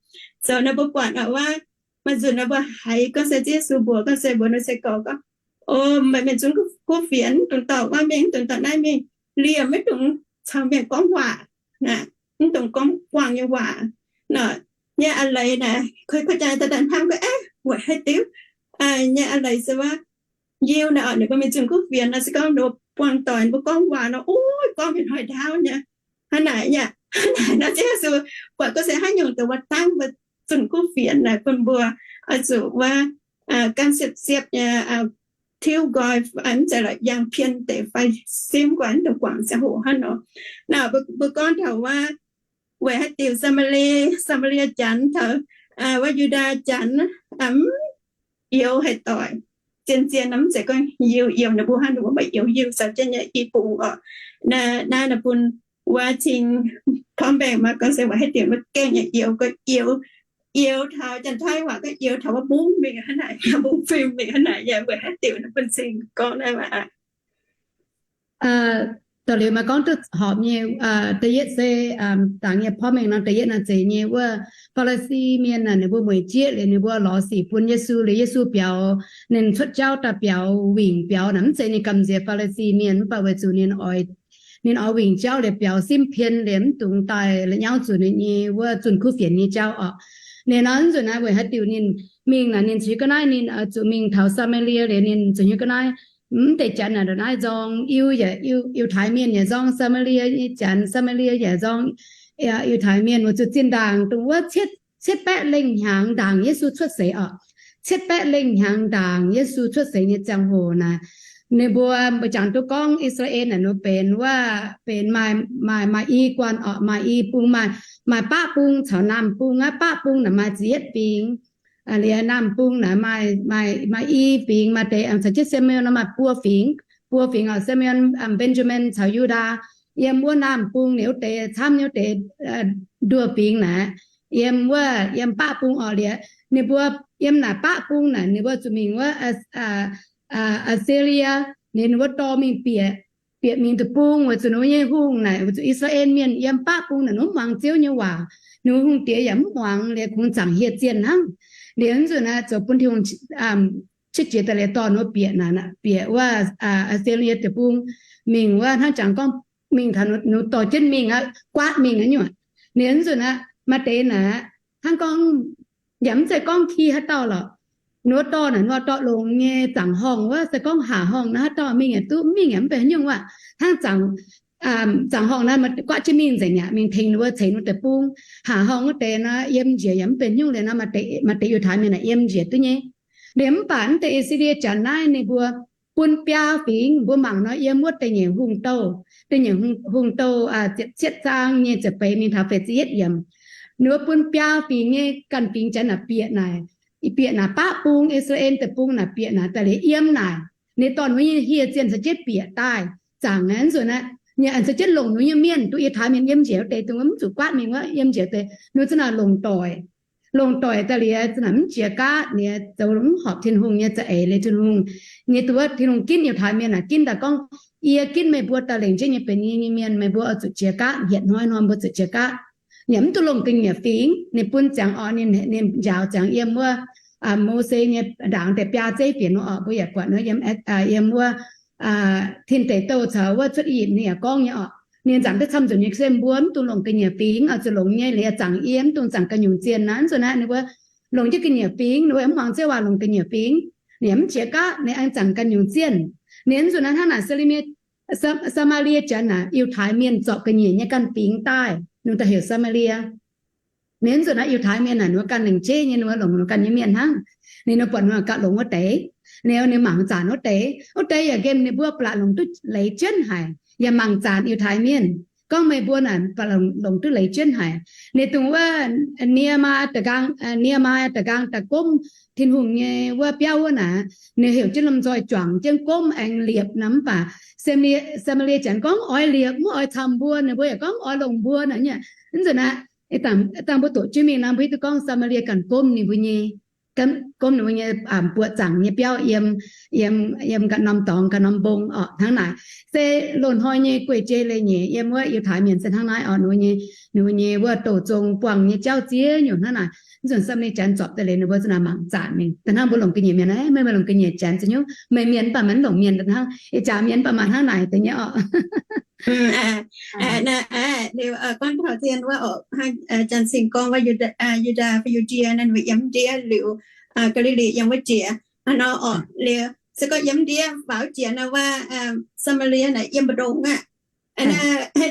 Zoux nor mbuo buatc oc wuov, maaih nzunc nor mbuo haiz gorngv se Ziouv Yesu mbuox gorngv se mbuox ninh nyei sai-gorx gorngv, O, meih mienh zunh kuv fienx, mv dungx dorh wuov mingh, mv dungx dorh naaiv mingh. Liemh mv dungx caux mienh gorngv waac, mv dungx gorngv buangh nyei waac. Nor nyei a'leiz naaic, kuv jaa daaih hnamv gorngv, Aav, weic haaix diuc nyei a'leiz se wuov, Yiu naaic oc, ninh mbuo mingh zunh kuv fienx nor se gorngv ninh mbuo buangh doic, ninh mbuo gorngv waac nor, uv, gorngv mingh hnoi ndaauv nyei. Hnangv naaic yaac, hnangv naaic nor Ziouv Yesu buatc gorngv se haaix nyungc dongh wuov dangv mbuo zunh kuv fienx naaic bun mbuo oix zuqc wuov gan siepv-siepv nyei tiuv nqoi, mv zeiz lorqc, yangh pien deix fai simv nqoi, mv dungx guangc ziangh hoc hnangv nor. Naaic mbuo gorngv taux wuov weic haaix diuc Saa^maa^lie, Saa^maa^lie Janx taux wuov Yu^ndaa Janx mv youx haaix doic. Zien-zien nor mv zeiz gorngv youx, youx ninh mbuo hnangv, ninh mbuo maaih youx Yiu zoux jienv nyei i bung oc. Naaiv nor bun wuov cing porv mbaengx maiv gorngv se weic haaix diuc maiv gaengh nyei youx, gorngv youx, youx taux Janx-Taiv waac gorngv youx taux wuov mbungv mingh hnangv naaic, mbungv fim mingh hnangv naaic, yaac weic haaix diuc nor bun cing gorngv naaiv waac. Da'liuz maaih gorngv duqv horpc nyei, da'yietv se, dangx nyei porv mengh nor, da'yietv naaic zeiz nyei wuov Faa^li^si mienh naaic, ninh mbuo mueic jieqv liuz, ninh mbuo lorz sic bun Yesu liuz, Yesu biaux, ninh cuotv jauv daaih biaux wingc biaux naaic, mv zeiz ninh gamh nziex Faa^li^si mienh, mv baac weic zuqc ninh oix, ninh oix wingc jauv liuz biaux simv pien liuz mv dungx daaih la'nyauv zuqc ninh nyei wuov zunh kuv fienx nyei jauv oc. Ninh nor nzunc naaiv weic haaix diuc ninh mingh naaic, ninh zuqc hiuv ga'naaiv, ninh zuqc mingh taux Saa^maa^lie liuz, ninh zuqc hiuv ga'naaiv, mv deix janx naaic ndongc naaiv nzorng, Iu yaac, Yiu-Taaix mienh yaac nzorng, Saa^maa^lie nyei janx, Saa^maa^lie yaac nzorng Yiu-Taaix mienh, weic zuqc zinh ndaangc dongh wuov cietv baeqv lengh hnyangx ndaangc Yesu cuotv seix oc. Cietv baeqv lengh hnyangx ndaangc Yesu cuotv seix nyei ziangh hoc naaic, Ninh mbuo, mbuo jangx duqv gorngv I^saa^laa^en naaic ninh mbuo benx wuov, benx maaih, maaih, maaih i guanh orqc, maaih i bung, maaih, maaih baqv bung caux naamh bung aqv. Baqv bung naaic maaih ziepc yietv fingx, liuz naamh bung naaic maaih, maaih, maaih i fingx. Maaih deix caux jienv Saa^mu^en nor maaih buo fingx, buo fingx orqc, Saa^mu^en, Benjamin caux Yu^ndaa. Yiem wuov naamh bung ninh wuov deix camv nyei wuov deix nduoh fingx naaic, yiem wuov, yiem baqv bung orqc. Liuz ninh mbuo yiem naaic baqv bung naaic ninh mbuo zuqc mingh wuov Aa^saa^lie, liuz ninh mbuo dorh mingh bieqc, bieqc mingh deic-bung weic zuqc ninh mbuo nyei hungh naaic, weic zuqc I^saa^laa^en Mienh yiem baqv bung naaic ninh mv muangx Ziouv nyei waac, ninh mbuo hungh diex yaac mv muangx, liuz kungx zaangc hieh zienh hnangv. Liuz nzunc naaic zoux bun Tin-Hungh qiex jiez daaih liuz dorh ninh mbuo bieqc naaic, bieqc wuov Aa^saa^lie deic-bung mingh wuov hnangv jangx gorngv mingh taux ninh mbuo dorh jienv mingh aqv, guaatv mingh aqv nyungc. Liuz nzunc naaic maaih deix naaic hnangv gorngv yaac mv zeiz gorngv ki haaix dauh lorqc. Ninh mbuo dorh naaic ninh mbuo dorh longx nyei zaangc horngh wuov, se gorngv haac horngh naaiv haaix dauh mingh yaac duqv, mv mingh yaac mv benx nyungc aqv. Hnangv zaangc horngh naaiv guaatv jienv mingh nzengc aqv, mingh tengx ninh mbuo ceix ninh mbuo deic-bung. Haac horngh wuov deix naaiv yiem njiec yaac mv benx nyungc liuz nor, maaih deix Yiutai Mienh naaic yiem njiec duqv nyei. Liuz mv baac naaiv deix I^saa^laa^en Janx naaiv ninh mbuo bun biaa fingx, mbuo mangc nor yiem wuov da'nyeic hungh douh, da'nyeic hungh douh ziepc cietv zaang nyei ziepc feix mingh taux feix ziepc yietv yiemc. Ninh mbuo bun biaa fingx nyei ganh fingx Janx naaic bieqc naaic, bieqc naaic baqv bung, I^saa^laa^en deic-bung naaic bieqc naaic daaih liuz yiem naaic, ninh dorh ninh mbuo nyei hieh zienh caux jienv bieqc daaih zaangc aqv. Nzunc naaiv ninh aengx caux jienv longc ninh mbuo nyei mienh, dongh Yiutai Mienh yiem njiec wuov deix, dongh mv zuqc guaatv mingh wuov, yiem njiec deix, ninh mbuo za'naaic longc doic. Longc doic daaih liuz za'naaic mv jiex gaatv, liuz zoux mv horpc Tin-Hungh nyei za'eix. Liuz Tin-Hungh nyei, dongh wuov Tin-Hungh ginv Yiutai Mienh naaic ginv daaih gorngv, Yie ginv meih mbuo daaih lengc jeiv nyei benx yie nyei mienh, meih mbuo oix zuqc jiex gaatv. Hietc hnoi hnoi mbuo zuqc jiex gaatv. Yaac mv duqv longc ga'nyiec fingx. Ninh bun ziangx oc, ninh, ninh njaaux ziangx yiem wuov Mose nyei ndaangc deix biaa zeiv fienx nor orqc, mbuo yaac buatc nor yiem, yiem wuov Tin Deic Douh caux wuov Cuotv I^yipv ninh yaac gorngv nyei orqc. Ninh zaangc duqv camv nzunc nyei se mbuo mv dungx longc ga'nyiec fingx, oix zuqc longc nyei liuz zaangc yiem, mv dungx zaangc ganh nyungc zienh naaiv. Nzunc naaiv ninh mbuo longc jienv ga'nyiec fingx, ninh mbuo mv muangx Ziouv waac longc ga'nyiec fingx, ninh mv jiex gaatv, ninh aengx zaangc ganh nyungc zienh. Ninh nzunc naaiv hnangv naaic, Saa^maa^lie Janx naaic, Yiutai Mienh zorpc ga'nyiec nyei ganh fingx daaih, ninh daaih heuc Saa^maa^lie. Ninh nzunc naaiv Yiutai Mienh naaic ninh mbuo ganh lengc jeiv nyei, ninh mbuo longc ninh ganh nyei mienh hnangv. Ninh mbuo buatc ninh ganh longc wuov deix, liuz ninh mangc zanc wuov deix, wuov deix yaac nqemh ninh mbuo ba'laqc longc duqv leiz jienv haic. Yaac mangc zanc Yiutai Mienh gorngv, Meih mbuo naaic ba'laqc longc duqv leiz jienv haic. Ninh dongh wuov Ni^maa, Ni^maa da'nqaang daaih gomv Tin-Hungh nyei wuov biauv wuov naaic, ninh heuc jienv lomh nzoih juangc jienv gomv aengx liepc naaic. Mv baac Saa^maa^lie Janx gorngv oix liepc, mv oix camv mbuo. Ninh mbuo yaac gorngv oix longc mbuo naaic. Nzunc naaiv, dangh mbuo doqc jienv mingh nor, mbuo hiuv duqv gorngv Saa^maa^lie ganh gomv ninh mbuo nyei, gomv ninh mbuo nyei buoqc zaangc nyei biauv yiem, yiem ga'norm dorngx ga'norm mbong orqc. Hnangv naaic se loz-hnoi nyei guei-jei leiz-nyeic yiem wuov Yiutai Mienh se hnangv naaiv orqc. Ninh mbuo nyei wuov douh zong buangh nyei jauv ziex nyungc hnangv naaic. Nzunc Saa^maa^lie Janx zorpc daaih liuz ninh mbuo za'naaic mangc zanc mingh daaih hnangv mbuo longc ga'nyiec mienh, Meih, meih longc ga'nyiec Janx za'nyuv, meih mienh mv baac maiv longc mienh hnangv, ih jaax mienh mv baac maaih hnangv naaic deix nyei orqc. Liuz gorngv taux zien wuov, Janx cing gorngv wuov Yu^ndaa fai Yu^ndie naaiv, ninh mbuo yiem ndiev liuz, Gaa^li^li yiem wuov jiex hnangv nor orqc. Liuz se gorngv yiem ndiev faaux jiex naaiv wuov, Saa^maa^lie naaic yiem mbu'ndongx aqv.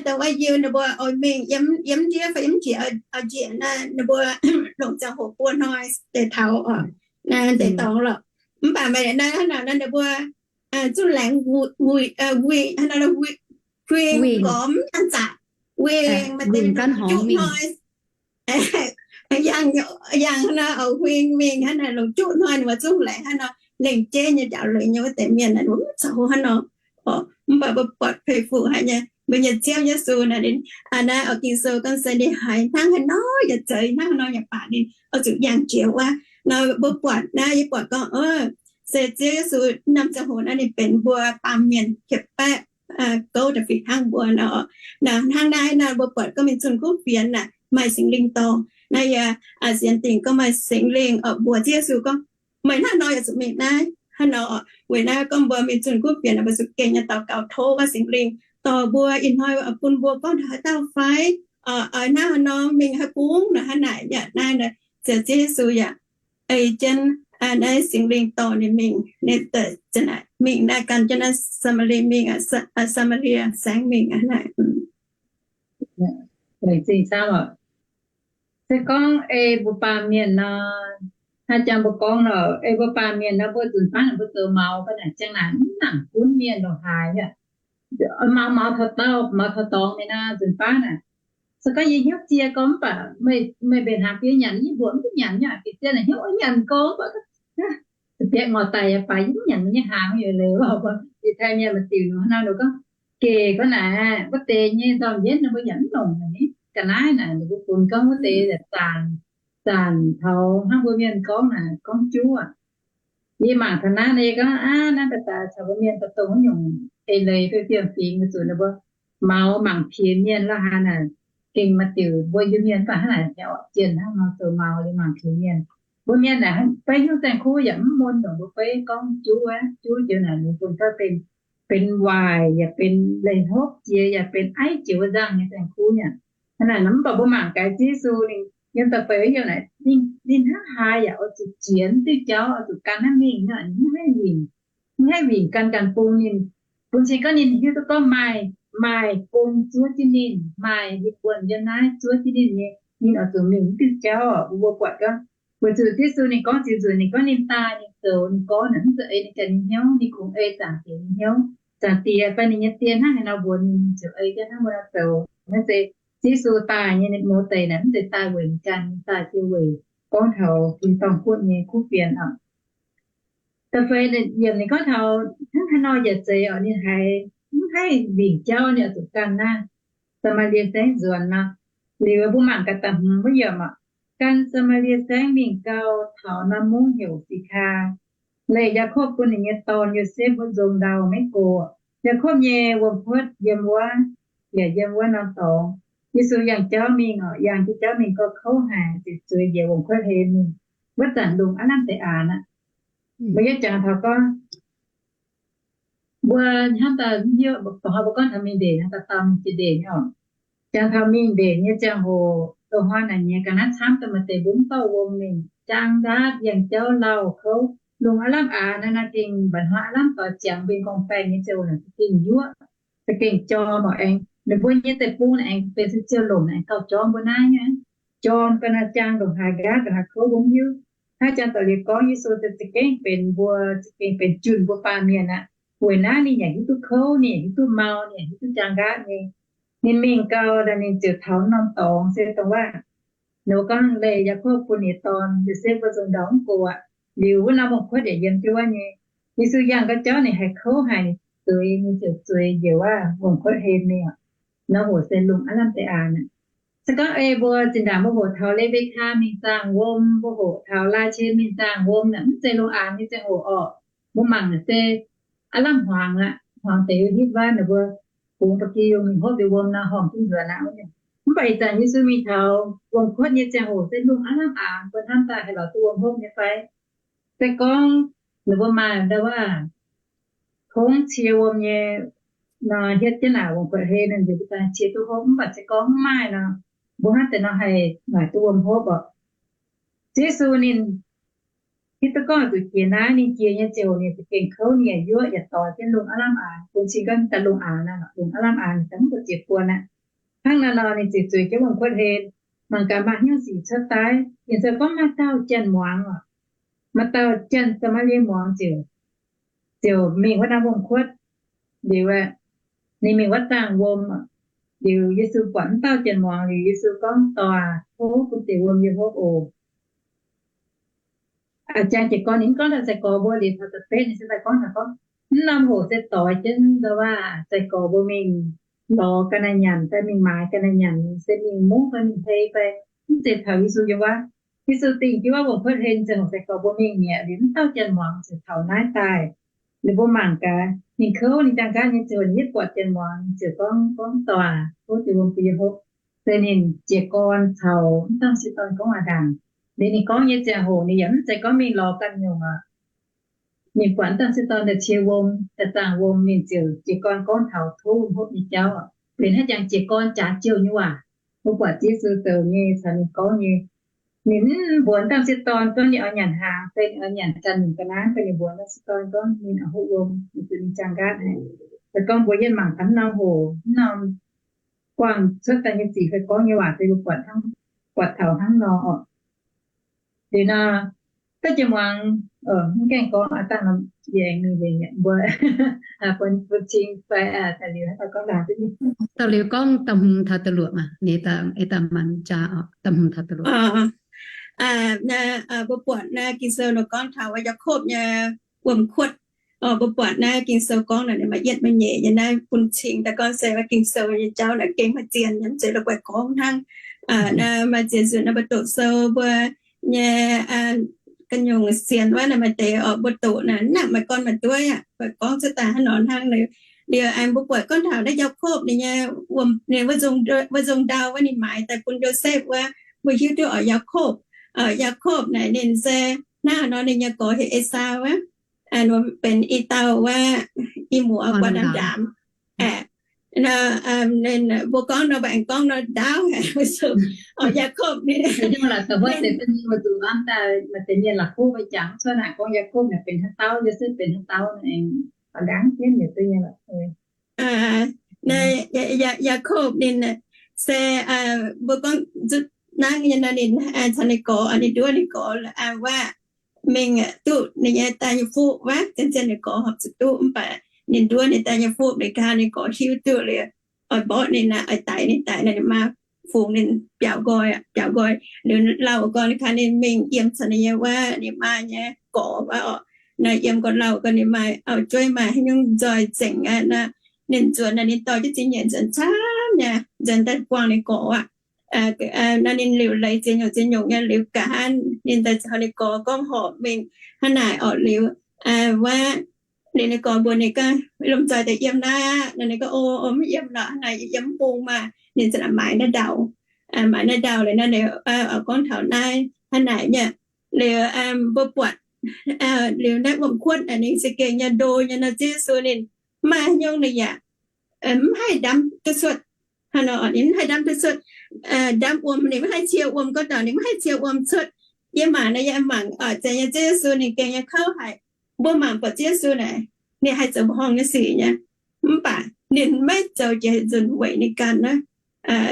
Dongh wuov Yiu ninh mbuo oix mingh yiem ndiev fai yiem jiex oix njiec naaiv, ninh mbuo longc ziangh hoc buo hnoi deix taux orqc, deix dorngx lorqc. Mv baac maaih naaiv hnangv naaic naaiv ninh mbuo zungv laengz wingh, huing gormx an zanc, wingh maaih deix juqv hnoi, yangh hnangv nor, huing mingh hnangv naaic longc juqv hnoi, ninh mbuo zungv laengz hnangv nor, lengc jeiv nyei njaaux leiz nyei wuov deix mienh naaic, ninh mbuo mv zoux hnangv nor. Mv baac mbuo buatc peix fuqv haic nyei mbuo nyei Ziouv Yesu naaic, ninh naaiv oix Ging-Sou gorngv se ninh haiz hnangv haaix nor yaac zeiz, hnangv haaix nor yaac baac ninh oix zuqc yangh jiex wuov. Nor mbuo buatc naaiv, yie buatc gorngv, se Ziouv Yesu norm ziangh hoc naaiv ninh benx mbuo baamh mienh hietc baeqv gouv da'fih hnangv mbuo nor. Hnangv naaiv nor mbuo buatc gorngv mingh zunh kuv fienx naaic maaih Singx Lingh dorh. Naaiv yie sienx dingc gorngv maaih Singx Lingh mbuox Ziouv Yesu gorngv, meih hnangv nor yaac zuqc mingh naaiv hnangv nor. Weic naaiv gorngv mbuo mingh zunh kuv fienx, mbuo zuqc gengh nyei daux gaux tov wuov Singx Lingh dorh mbuo ih hnoi bun mbuo gorngv taux haaix dauh fai, oix hnangv haaix nor mingh haaix bung nor, hnangv naaic yaac naaiv nor, Ziouv Yesu yaac ei jienv naaiv Singx Lingh dorh ninh mingh, ninh mingh naaiv gan jienv naaiv Saa^maa^lie mingh, Saa^maa^lie Saengx mingh aqv. Se gorngv ei mbuo baamh mienh nor, Hnangv jangx mbuo gorngv nor, ei mbuo baamh mienh nor, mbuo nzunc baav naaic mbuo zoux maux fai naaic ziangh naaic mv nangc gunv mienh ndongc haaix aqv. Maux, maux taux dauh, maux taux dorngx mi'aqv, nzunc baav naaic. Se gorngv yie hnyouv zie gorngv mv baac meih mbenc hnaangx bun yie nyanc, yie mbuoqc mv duqv nyanc nyei aqv. Ga'zien naaic hnyouv oix nyanc gorngv mv baac, bietv ngorc daic yaac baac yie mv nyanc nyei hnaangx yoc leiz. Yie taaih mienh maaih diuc nor, hnangv nor gorngv, geh gorngv naaic, wuov deix nyei nzormc yienv ninh mbuo yaac mv longc naaic ni. Ga'naaiv naaic ninh mbuo funx gorngv wuov deix yaac zanc, zanc taux hnangv mbuo mienh gorngv naaic gorngv juv aqv. Yie mangc taux naaiv nor, yie gorngv aav, naaiv daaih caux mbuo mienh daaih dongh wuov nyungc eix leiz fai fiem-fingx, weic zuqc ninh mbuo maux mangc piex mienh la'haaix naaic, gengh maaih diuc mbuo Iu-Mienh mv baac hnangv naaic, orqc, jienh hnangv nor zoux maux liuz mangc piex mienh. Mbuo mienh naaic fai nyungc saeng-kuv yaac mv mun ndongc mbuo fai gorngv juv aqv. Juv joux naaic ninh bun gauh benx, benx waaic yaac benx leih hlopv jiex yaac benx aiv jiex wuov nzangc nyei saeng-kuv aqv. Hnangv naaic nor, mv baac mbuo mangc gaax Ziouv Yesu ninh yiem da'feix wuov nyungc naaic, ninh hnangv haaix yaac oix zuqc jiex mv diuh jauv, oix zuqc gan hnangv mingh, ninh mv haih wingc, mv haih wingc gan gan bung ninh. Bun cing gorngv ninh hiuv duqv gorngv maaih, maaih gong zuov jienv ninh, maaih hieh buonc yiem naaiv zuov jienv ninh nyei, ninh oix zuqc mingh mv diuh jauv. Mbuo buatc gorngv, weic zuqc Yesu ninh gorngv ziux nzunc, ninh gorngv ninh daaih, ninh zoux, ninh gorngv naaic mv zeiz ei ninh ganh nyei hnyouv, ninh kungx ei Zaangc Diex nyei hnyouv. Zaangc Diex fai ninh nyei die hnangv haaix nor mbuox ninh, ninh ziouc ei jienv hnangv wuov nor zoux. Naaiv se Yesu daaih nyei mouz deix naaic mv zeiz daaih weic ninh ganh, ninh daaih se weic gorngv taux tin dorngh guoqv nyei kuv fienx oc. Da'feix yiemc ninh gorngv taux hnangv haaix nor yaac zeiz oc, ninh haiz mv haih wingc jauv, ninh oix zuqc ganh naaiv Saa^maa^lie Saengv nzuonx nor. Liuz mbuo mangc gaax da'hmz wuov yiemc oc. Gan Saa^maa^lie Saengv mingh gau taux norm mungv heuc Sikaa, leih Yaakopv bun ninh nyei dorn, Yosepv, wuov nzong ndau maiv go. Yaakopv nyei wuom-kuotv yiem wuov, yaac yiem wuov norm dorngx. Yesu yangh jauv mingh oc, yangh jienv jauv mingh gauh kouv haic, ziouc zueiz njiec wuom-kuotv hlen mingh. Wuov zanc lungh aav lamh deix aanx aqv. Mbuo yie jangx taux gorngv, mbuo hnamv daaih mv hiuv, mbuo gorngv taux mingh ndeic hnangv, dauh dauh mingh jiex ndeic nyei oc. Jangx taux mingh ndeic nyei ziangh hoc, loz-hnoi naaic nyei ga'naaiv camv daaih maaih deix mbuo mv dorh wuom mingh, jaang ndaatv, yangh jauv, lauh kouv, lungh aav lamh aanx naaiv, naaiv gengh mba'hnoi aav lamh doix ziangx mbuo gorngv-baengh nyei ziangh hoc naaic za'gengh yuoqv, za'gengh jorm oc. Aengx ninh mbuo nyei deic-bung naaic aengx benx se ziouc longc naaic gauh jorm mbuo naaiv nyei, jorm ga'naaiv jaang ndongc haaix, ndaatv ndongc haaix, kouv mbuo mv hiuv. Hnangv jangx doic liuz gorngv, Yesu za'gengh benx mbuo, za'gengh benx junh mbuo baamh mienh aqv. Weic naaiv ninh yaac hiuv duqv kouv, ninh yaac hiuv duqv mau, ninh yaac hiuv duqv jaang ndaatv nyei. Ninh mingh gau, ninh ziouc taux norm dorngx se dongh waac, ninh mbuo gorngv leih Yaakopv bun ninh nyei dorn, Yosepv, wuov nzong ndau mv go aqv. Liuz wuov norm wuom-kuotv yaac yiem jienv wuov nyei. Yesu yangh gau jauv ninh haiz kouv haic, ninh zueiz, ninh ziouc zueiz njiec wuov wuom-kuotv hlen mingh oc. Nor hoc se lungh aav lamh deix aanx aqv. Se gorngv ei mbuo zinh ndaangc mbuo hoqc taux Le^mbe^kaa mingh zaangh wuom, mbuo hoqc taux Laa^qen mingh zaangh wuom naaic, mv zeiz lungh aanx nyei ziangh hoc orqc. Mbuo mangc naaic se aav lamh hmuangx aqv. Hmuangx deix hitv wuov ninh mbuo bungx ba'gi yungh mingh hopv liuz wuom nor, horngc jienv nzuonx aqv. Mv baac ih zanc Yesu mingh taux wuom-kuotv nyei ziangh hoc se lungh aav lamh aanx, mbuo hnamv daaih haih lorz duqv wuom hopv nyei fai? Se gorngv ninh mbuo maaih ndau wuov tongv cie wuom nyei nor, hietv jienv naaic wuom-kuotv hlen, ninh mbuo daaih cie duqv hopv. Mv baac se gorngv mv maaih nor, mbuo hnangv deix nor haih lorz duqv wuom hopv oc. Ziouv Yesu ninh hiuv duqv gorngv zuqc jiex naaiv, ninh jiex nyei ziouc ninh za'gengh kouv, ninh yaac yuoqv yaac doix jienv lungh aav lamh aanx, bun cing gorngv daaih lungh aanx aqv, lungh aav lamh aanx, ninh daaih mv buatc jiex buonc aqv. Hnangv naaiv nor, ninh ziouc zueiz jienv wuom-kuotv hlen. Mangc gaax maaih hnyouv sic cuotv daaih, ninh ziouc gorngv maaih dauh janx-muangz oc. Maaih dauh janx Saa^maa^lie muangz ziouc, ziouc mingh wuov norm wuom-kuotv. Liuz aeqv, ninh mingh wuov zaangh wuom. Liuz Yesu buatc wuov dauh janx-muangz, liuz Yesu gorngv, Dorc aac, tov bun deix wuom yie hopv oc. A'jang jiez gorn ninh mv gorngv taux sai-gorx mbuo. Liuz taux da'betv ninh se daaih gorngv taux gorngv, mv norm hoc se doix jienv ndau waac sai-gorx mbuo mingh lorz ga'naaiv nyanc, daaih mingh maaiz ga'naaiv nyanc, se mingh mungv fai mingh hei fai, mv zeiz taux Yesu yiem wuov. Yesu dingh jienv wuov wuom-kuotv hlen ziangh hoc sai-gorx mbuo mingh mi'aqv. Liuz mv dauh janx-muangz ziouc taux naaiv daaih. Liuz mbuo mangc gaax, ninh kouv, ninh jaang nqaatv nyei ziouc, ninh yietv buatc janx-muangz, ninh ziouc gorngv, gorngv, Dorc aac, tov deix wuom bun yie hopv. Se ninh jiez gorn caux mv dauh m'sieqv dorn gorngv waac ndaangc. Liuz ninh gorngv nyei ziangh hoc ninh yaac mv zeiz gorngv mingh lorz ganh nyungc aqv. Ninh buatc mv dauh m'sieqv dorn daaih cie wuom, daaih zaangh wuom, ninh ziouc jiez gorn gorngv taux tov wuom hopv nyei jauv. Benx hnangv jangx jiez gorn jaax jouh nyei waac. Mbuo buatc Yesu zoux nyei caux ninh gorngv nyei. Ninh mv mbuox mv dauh m'sieqv dorn gorngv ninh oix nyanc hnaangx fai ninh oix nyanc ganh nyungc ga'naaiv, fai ninh mbuox mv dauh m'sieqv dorn gorngv ninh oix hopv wuom, weic zuqc ninh jaang nqaatv haic. Se gorngv mbuo yienh mangc taux mv norm hoc, mv norm buangh cuotv daaih nyei zic fai gorngv nyei waac se mbuo buatc hnangv, buatc taux hnangv nor oc. Liuz nor, Ga'jiex muangx, mv gaengh gorngv aa dangh norm yie aengx mingh nzengc mi'aqv. Mbuo bun, bun cing fai daaih liuz haaix dauh gorngv ndaangc. Da'liuz gorngv da'hmz taux da'luoqc maah, ninh daaih, daaih manc jaa oc, da'hmz taux da'luoqc. Mbuo buatc naaiv Ging-Sou nor gorngv taux wuov Yaakopv nyei wuom-kuotv. Mbuo buatc naaiv Ging-Sou gorngv naaic, maaih yietv maaih nyeic nyei naaiv bun cing daaih gorngv se wuov Ging-Sou nyei jauv naaic gengh maaih zien nyei, mv zeiz la'guaih gorngv hnangv. Naaiv maaih zien zuqc naaiv mbuo doqc sou mbuo nyei gu'nyuoz sienx wuov naaic maaih deix oc, mbuo doqc naaic mv nangc maaih gorn maaih dueiv aqv, buatc gorngv cuotv daaih hnangv nor hnangv. Liuz aengx mbuo buatc gorngv taux naaiv Yaakopv ninh nyei wuom, ninh wuov nzong ndau wuov ninh maaiz daaih bun Yosepv wuov, mbuo hiuv duqv oc, Yaakopv. Yaakopv naaic ninh se hnangv nor ninh nyei gorx heuc Esaau wuov, benx i dauh wuov i muoz guaax ndaamv-ndaamv. Mbuo gorngv nor mbuo aengx gorngv nor ndaauv haic. Oc, Yaakopv ninh, Yaakopv ninh se mbuo gorngv nzutv nangv nyei nor ninh caux ninh gorx, ninh nduov ninh gorx wuov, mingh duqv ninh nyei daaih nyei fuqv wuov. Zien-zien ninh gorx horpc zuqc duqv, mv baac ninh nduov ninh daaih nyei fuqv, ninh ganh ninh gorx hiuv duqv liuz, oix mborqv ninh, oix daix ninh, daix ninh, ninh maa fungx ninh biaux nqoi, biaux nqoi. Liuz lauh gau ninh kaaix ninh mingh yiem caux ninh nyei wuov, ninh maa nyei gorx wuov oc. Naaiv yiem gau lauh gau ninh maaih auv-jueiv, maaih haaix nyungc nzoih nzengc aqv. Ninh nzuonx naaic ninh dorh jienv zingh nyeic nzuonx camv nyei, nzuonx daaih buangh ninh gorx aqv. Naaiv ninh liuc leiz ziex nyungc ziex nyungc nyei liuz, nqa'haav ninh daaih caux ninh gorx gorngv horpc mingh hnangv naaic orqc. Liuz wuov ninh, ninh gorx mbuox ninh gorngv, lomh nzoih daaih yiem naaiv aqv. Ninh gorngv, O, mv yiem lorqc, hnangv naaic yie yiem mv bung maah. Ninh ziouc maaiz naaiv ndau, maaiz naaiv ndau liuz naaiv ninh gorngv taux naaiv hnangv naaic nyei. Liuz mbuo buatc liuz naaiv wuom-kuotv naaic ninh za'gengh nyei ndo nyei nor, Ziouv Yesu ninh mv maaih haaix nyungc ninh yaac mv haih ndamv duqv cuotv. Hnangv nor ninh mv haih ndamv duqv cuotv. Ndamv wuom ninh mv haih cie wuom, gorngv taux ninh mv haih cie wuom cuotv. Yie mangc naaiv, yie mangc oc, zeiz nyei Ziouv Yesu ninh gengh nyei kouv haic. Mbuo mangc buatc Ziouv Yesu naaic, ninh haih zoux mbuoqc horngh nyei sic nyei, mv baac ninh maiv zoux jiex nzunc weic ninh ganh naaiv.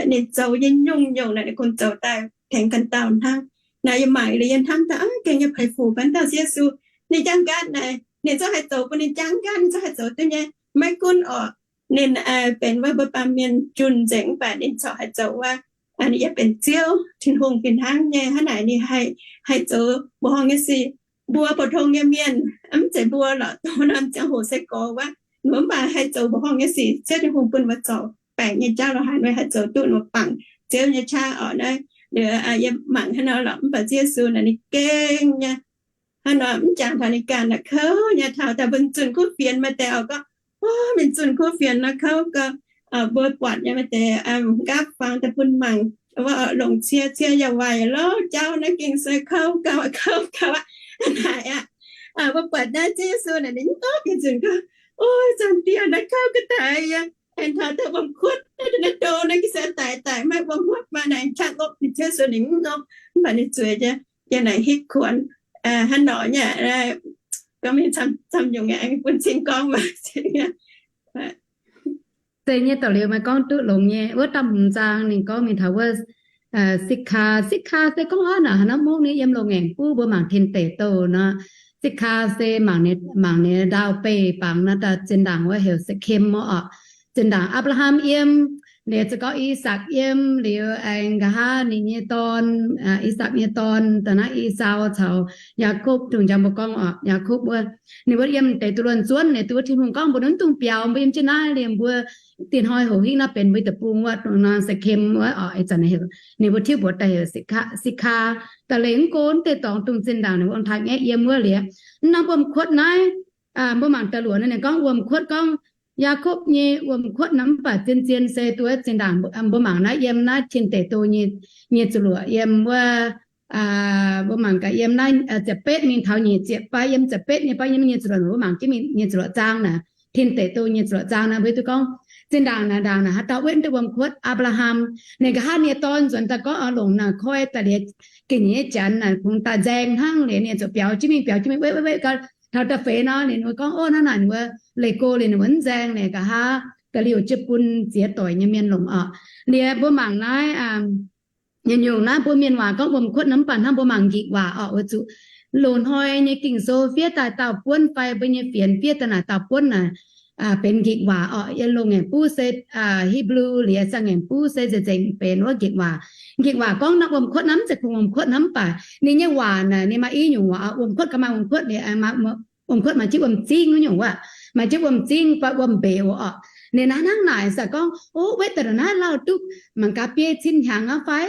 Ninh zoux nyei nyungc-nyungc naaic ninh kungx zoux daaih tengx ganh dauh hnangv. Naaiv yie mangc liuz yie hnamv daaih, gengh nyei peix fuc ganh dauh Ziouv Yesu, ninh jangx gaatv naaic ninh zungv haih zoux bun ninh jangx gaatv, ninh zungv haih zoux duqv nyei. Maiv gunv oc, ninh benx wuov mbuo baamh mienh junh nzengc, mv baac ninh corc haih zoux wuov, ninh yaac benx Ziouv Tin-Hungh fih hnangv nyei. Hnangv naaic ninh haih, haih zoux mbuoqc horngh nyei sic. Mbuo pou-tong nyei mienh, mv zeiz mbuo lorqc, dongh norm ziangh hoc sai-gorx wuov, mv baac haih zoux mbuoqc horngh nyei sic. Ziouv Tin-Hungh bun mbuo zorc baengc nyei jauv lorqc, haaix nyungc haih zoux duqv, mbuo bangc Ziouv nyei qaqv oc. Naaiv liuz yie mangc hnangv nor lorqc, mv baac Ziouv Yesu naaic ninh gengh nyei hnangv nor mv jangx taux ninh ganh naaic kouv nyei. Taux daaih mbuo zunh kuv fienx maaih deix oc, gorngv, O, mingh zunh kuv fienx nor kouv gau. Mbuo buatc nyei maaih deix nqaapv fangx daaih bun mangc, wuov longc cie, cie yaac waaic lorqc, jauv naaiv gengh se kouv gau, kouv gau aqv. Naaic aqv, mbuo buatc naaiv Ziouv Yesu naaic ninh mv nqopv yietc nzunc gorngv, O, Zaangc Diex, naaiv kouv ga'daic yie. Aengx taux daaih wuom-kuotv naaiv, ndo naaiv ga'sie daic daic maiv wuom-kuotv maah. Naaic qaqv nqopv, ninh Ziouv Yesu ninh mv nqopv, mv baac ninh zueiz jienv yie naaic hitv kuonx hnangv nor nyei. Gorngv mingh camv nyungc aengx bun cing gorngv maah. Zeiz nyei, da'liuz meih gorngv duqv longx nyei. Wuov da'hmz zaang ninh gorngv mingh taux wuov สิกขา, สิกขา se gorngv aqv naaic, haaix norm mungv nyei yiem loz-ngaengc buv mbuo mangc tin deic douh nor. สิกขา se mangc ninh, mangc ninh ndau beih bangc nor, daaih zinh ndaangc wuov heuc Sekem oc. Zinh ndaangc Apc^laa^ham yiem, liuz za'gengh I^sakc yiem, liuz aengx nqa'haav ninh nyei dorn, I^sakc nyei dorn daaih naaiv Esaau caux Yaakopv, dongh njang mbuo gorngv oc, Yaakopv wuov, ninh mbuo yiem deix duqv luonx zuonv, ninh duqv Tin-Hungh gorngv mbuo mv dungx biaux, mbuo yiem jienv naaiv liemh mbuo dinh hnoi hoc hingv naaiv benx mbuo deic-bung wuov, dongh nor Sekem wuov oc, ih zanc heuc ninh mbuo tiuv mbuox daaih heuc สิกขา, สิกขา. Da'leiz mv go mv deix dorngx dongh zinh ndaangc ninh mbuo ong-taaix ngaeqv yiem wuov liuz, mv norm wuom-kuotv naaiv, mbuo mangc da'luoqc naaiv ninh gorngv wuom-kuotv gorngv Yaakopv nyei wuom-kuotv naaiv mv baac zien-zien se duqv zinh ndaangc mbuo mangc naaiv yiem naaiv tin deic douh nyei, nyei zuqc luoqc yiem wuov, mbuo mangc gaax yiem naaiv ziepc betv mingh taux nyic ziepc fai yiem ziepc betv nyei fai yiem nyei zuqc luoqc, mbuo mangc jienv mingh nyei zuqc luoqc zaang naaic, tin deic douh nyei zuqc luoqc zaang naaic, mbuo hiuv duqv gorngv zinh ndaangc naaic, ndaangc naaic haaix dauh wetv duqv wuom-kuotv, Apc^laa^ham. Ninh nqa'haav ninh nyei dorn nzuonx daaih gorngv oix longc naaic koi daaih liuz ga'nyiec nyei janx naaic kungx daaih nzaeng hnangv liuz ninh zuqc biaux jienv mingh, biaux jienv mingh, wetv wetv wetv gau. Taux da'feix nor ninh mbuo gorngv, Ov, hnangv naaic ninh mbuo leih go liuz ninh mbuo mv nzaeng liuz nqa'haav da'liuh jienv bun ziex doic nyei mienh longc oc. Liuz mbuo mangc naaiv nyungc-nyungc naaiv mbuo mienh waac gorngv wuom-kuotv nor, mv baac hnangv mbuo mangc njiec waac oc, weic zuqc loz-hnoi nyei Ging-Sou fiev daaih dauh buonv fai mbuo nyei fienx fiev daaih naaic dauh buonv naaic benx nqikc waac orqc. Yiem loz-ngaengc buv se Hipv^lu, liuz Zaangc Ngaengc buv se nzengc benx wuov nqikc waac. Nqikc waac gorngv naaiv wuom-kuotv naaiv mv zeiz kungx wuom-kuotv naaiv, mv baac ninh nyei waac naaic ninh maaih i nyungc waac orqc. Wuom-kuotv ga'maaih wuom-kuotv, wuom-kuotv maaih jienv wuom-zingv wuov nyungc wuov, maaih jienv wuom-zingv fai wuom-mbeux orqc. Ninh hnangv naaic se gorngv, o, wetv daaih naaiv lauh duqv mangc gaax biei cin hnyangx aqv fai,